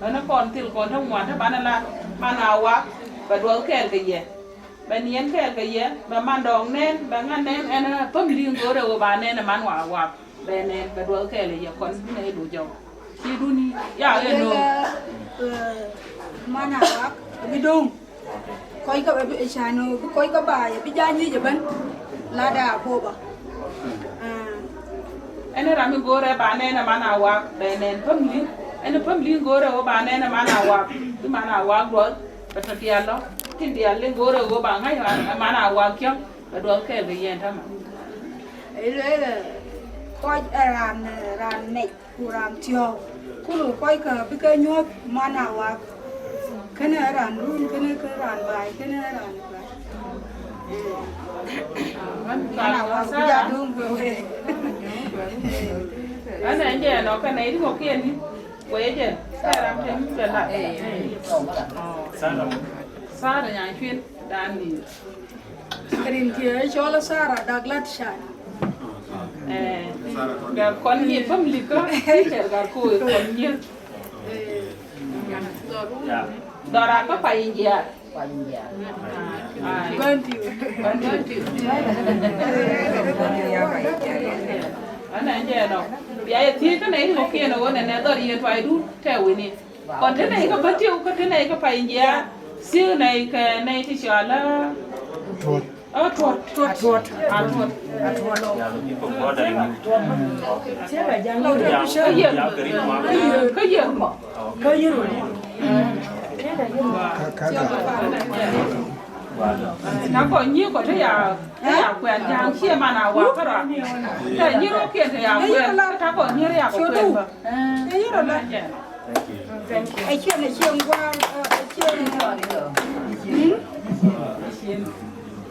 Ënë kɔn thil kɔn të ŋuan të ban lat, man awak, bɛ duɔth kɛɛl ke ye. Bɛ niɛn kɛɛl ke ye, bɛ man dɔɔk nɛn, bɛ ŋa nɛn, ɛn, eh, family ŋoot ë ɣöö ba nɛn ë man wa awak. Bɛ nɛn, bɛ duɔth kɛɛl ë ye kɔn bï nɛy du jɔu. Duni, ya, eh, no. Lëlë, eh, man Awak, bï döŋ. Kɔc ke bï, cän, bï kɔc ke baai, bï jal nyic ëbɛ̈n. Lada agoba. Ah. Ɛn ë ram ë goor ë ba nɛn ë man Awak, bɛ nɛn family. Ɛn ë family ë goor ë ba nɛn ë man Awak, bï man Awak duɔth, bɛ tɔ dial lɔ. Tin dial ë goor ë ba ŋäc ë man Awak cɔk, bɛ duɔth kɛɛl bï yɛn tama. Ë lueel, kɔc ë raan, raan nɛc. Ku raan thiɔ̈k, kulu kɔc kä bï ke nyuɔ̈th man Awak. Kënë raan run, kënë ke raan baai, kënë raan baai. Man Awak bï ja döŋ ke wek. Ana nje nɔ ka na iri mo kiendi. Weje, Sara tem ke la. Sara. Sara nya cuin dani. Rin kiɛ cɔl Sara Daglat Shan. Eh, ga kɔn nyi family ka, teacher ga ku kɔn nyi. Dora ka pa injia. Ai. Bantu. Bantu. Ana nje no. Bia ye ti ka na iri mo kiendi wone ne dor ye twai du te wini. Kɔn tënë ka bä tiëu, ka tënë ka pa injia, thiëu na ka na ti cɔl a tuɔt. A tuɔt. A tuɔt. A tuɔt. Ka yër. Ka yër. Ka yër. Na kɔn nyi kɔn të ya, të ya kuɛn jaŋ cie man a wa kärɔa. Të nyi rok kien të ya kuɛn, të kɔn nyi ya kuɛn bä. Ka yër la. Thank you. Thank you. Acien, acien guar, acien. Hmm?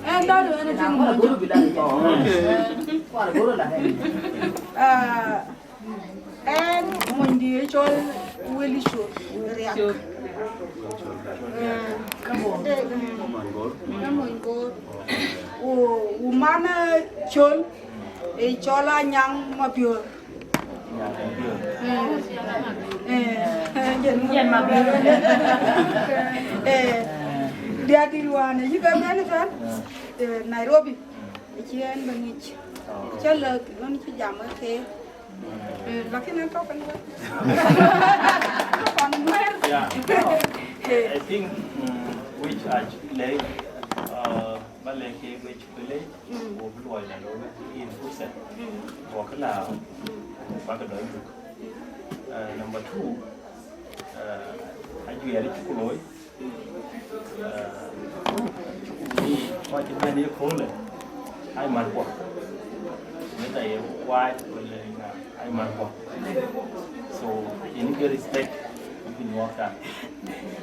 And don't do anything. Oh, okay. Ah, and when the actual Willy show, react. Eh, eh, eh, mony go. O, o man, eh, chol, e chol Anyang Mabior. Eh, eh, yen ma. Eh, dia di ruane, yi ka mɛn kan. Eh, Nairobi. Ci en ba ngic. Ca lɔ, ɣɔn ci jam ke. Eh, lakini an tɔk kan ba. Tɔk kan mer. Yeah. Eh. I think, mm, which I like, uh, ba lɛ̈k ke wec ku lec, mm, wo bï luɔi da looi in fursa. Mm. Wo kë la, mm, ba ke dɔc duk. Uh, number two, uh, ajuɛɛr cuk looi. Uh, cuk ni kɔc cï bɛ̈n ye köölë, ai man kuɔ. Whether ye kuaac wala ŋa, ai man kuɔ. So, yïn ke respect, yïn ke nyuɔɔth kan.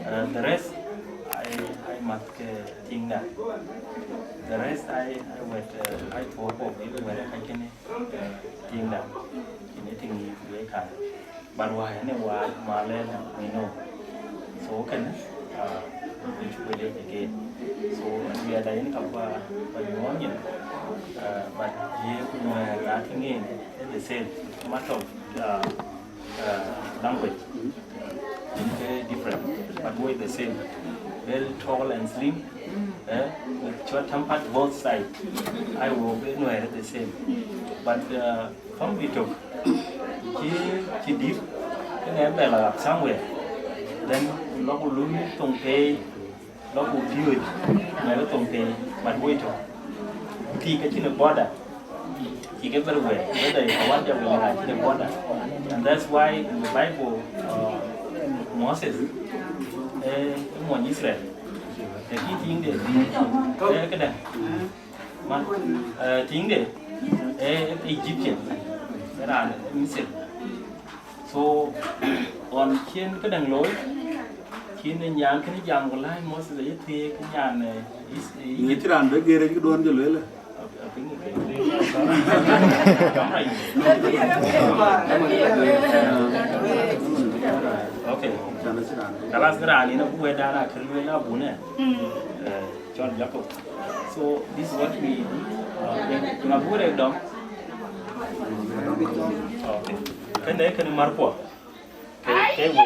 Uh, the rest, ai, ai math ke tiŋda. The rest, ai, ai wɛ̈t, uh, ai tuɔɔk kɔ̈k, yïn wɛ̈t ë kackënë, uh, tiŋda. Yïn ë tiŋ yï wek kan. But why, anyway, Malena, we know. So, can, uh, which we live again. So, we are in Kapa, but you want it. Uh, but here, we are not again, it's the same matter of, uh, uh, language. It's very different, but we're the same. Very tall and slim, eh, with short tempered both sides. I will be nowhere the same. But, uh, family talk. Cï, cï dït, kënë bɛ la up somewhere. Then, lɔ ku luny thoŋ pei, lɔ ku piööc, mɛ̈lë thoŋ pei, but wait talk. Tik acïn a border. Tik everywhere. Whether it's a one job or not, acïn a border. And that's why in the Bible, uh, Moses, eh, mony Israel. Lakini tiŋde, eh, këdë? Man, eh, tiŋde, eh, Egyptian, raan Misir. So, ɣɔn cïn këdäŋ looi, cïn nyan kënë jam ku läi Moses aye thiëëk nyan, eh, Is-, eh, Egypt. Cï raan bë geer acï duɔ̈n jɔ lueel. I think it is. Okay. Kalas, raan ina ku wɛ̈t dan akër lueel abune. Eh, Cɔl Jacob. So this is what we do. Uh, na bure dɔm. Okay. Kënë, kënë markuɔ. Ke, ke we.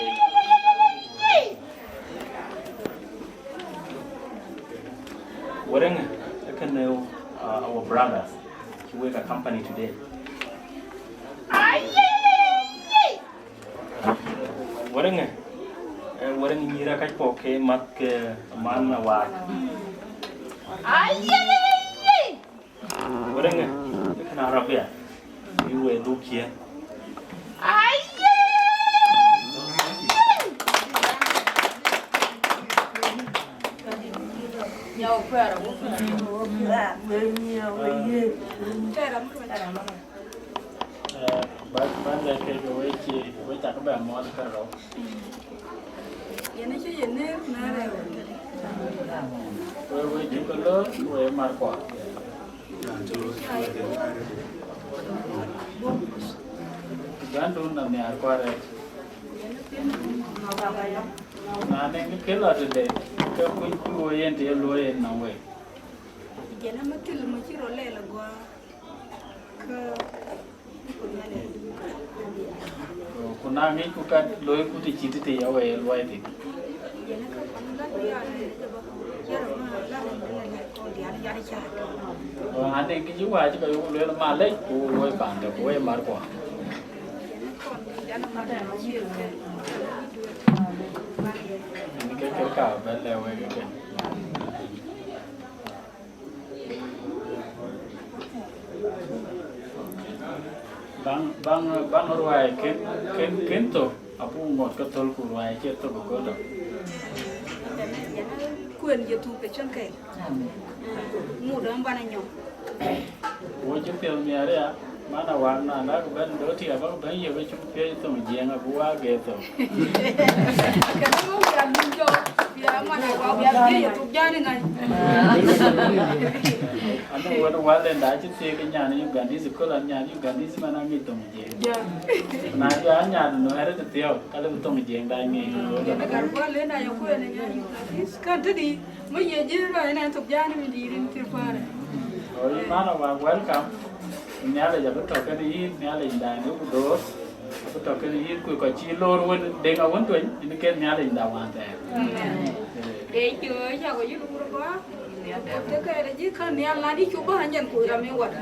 Wërëŋ, kënë, uh, our brothers. Wek a company today. Kac puɔ̈k ke math ke man Awaak. Ayeyeyeye! Wërëŋë, kënë Arabia, bï we dhuk ciëën. Ayeyeyeye! Eh, bä, bä lɛ̈k kek wek cï, wek cak bɛ muɔɔth kärou. Yen acï ye nɛ̈ɛ̈r, nɛ̈ɛ̈r ë wek. Wek, wek cuk ke lor, wek mar kuɔ. Bɛ̈ndun na nhiaar kuɔ arëët. Na nɛŋ kë lɔ tëde, ke kuc, kuc wek yen të ye luɔi yen nɔm wek. Yen ë mïthël më cï rot lɛl agɔ̈ɔ̈r. Ku na ŋicku ka loiku të cït të ya wek luɔi thïn. Ɣɔn ade kë cï wäc ka yok lueel malec, ku woi pande, ku woi mar kuɔ. Yen ke kë ka bɛ lɛ̈k wek ëkën. Baŋ, baŋ, baŋ ruai kën, kën, kën thok, abuk ŋot ke thöl ku ruai cie thok ë kööl dɔ̈k. Kuen ye thuk ke cäŋ kɛ̈l. Mut dɔm bana nyɔk. Wo cï piɛth miɛɛr ya, man Awaak na, na ke bɛ̈n dɔ̈ tiɛɛp, abä bɛ̈n yök cuk piɛc thoŋ Jiëëŋ, abï waak geet thok. Kɛn ŋö wial dun jɔ, wial man Awaak, wial dhiëc ye thuk jani ŋany. Anu wën wal en da cï thiëëk nyan Ugandese, köl an nyan Ugandese man aŋic thoŋ Jiëëŋ. Ja. Na jɔ an nyan Nuɛɛr të thiɔ̈k, ka lëu thoŋ Jiëëŋ da ŋic. Kɛn ka rual en da ya kuɛn nyan Ugandese, kan tëdï. Më ye jël rɔ ënɛn thok jani mi dïïr in thil kuaarë. Oi, man Awaak, welcome. Nhialic abï tɔ̈ kenë yïn, Nhialic da në ku door. Abï tɔ̈ kenë yïn ku kɔc cï lor wën deŋ awën tueny, yïn ke Nhialic da wään thɛɛr. Amen. Eh. Ee, cï ɣöö cä kɔc yï luur bä. Të kɛɛrë jï kän nhial na dï cuk bä anyen ku ram ë wat.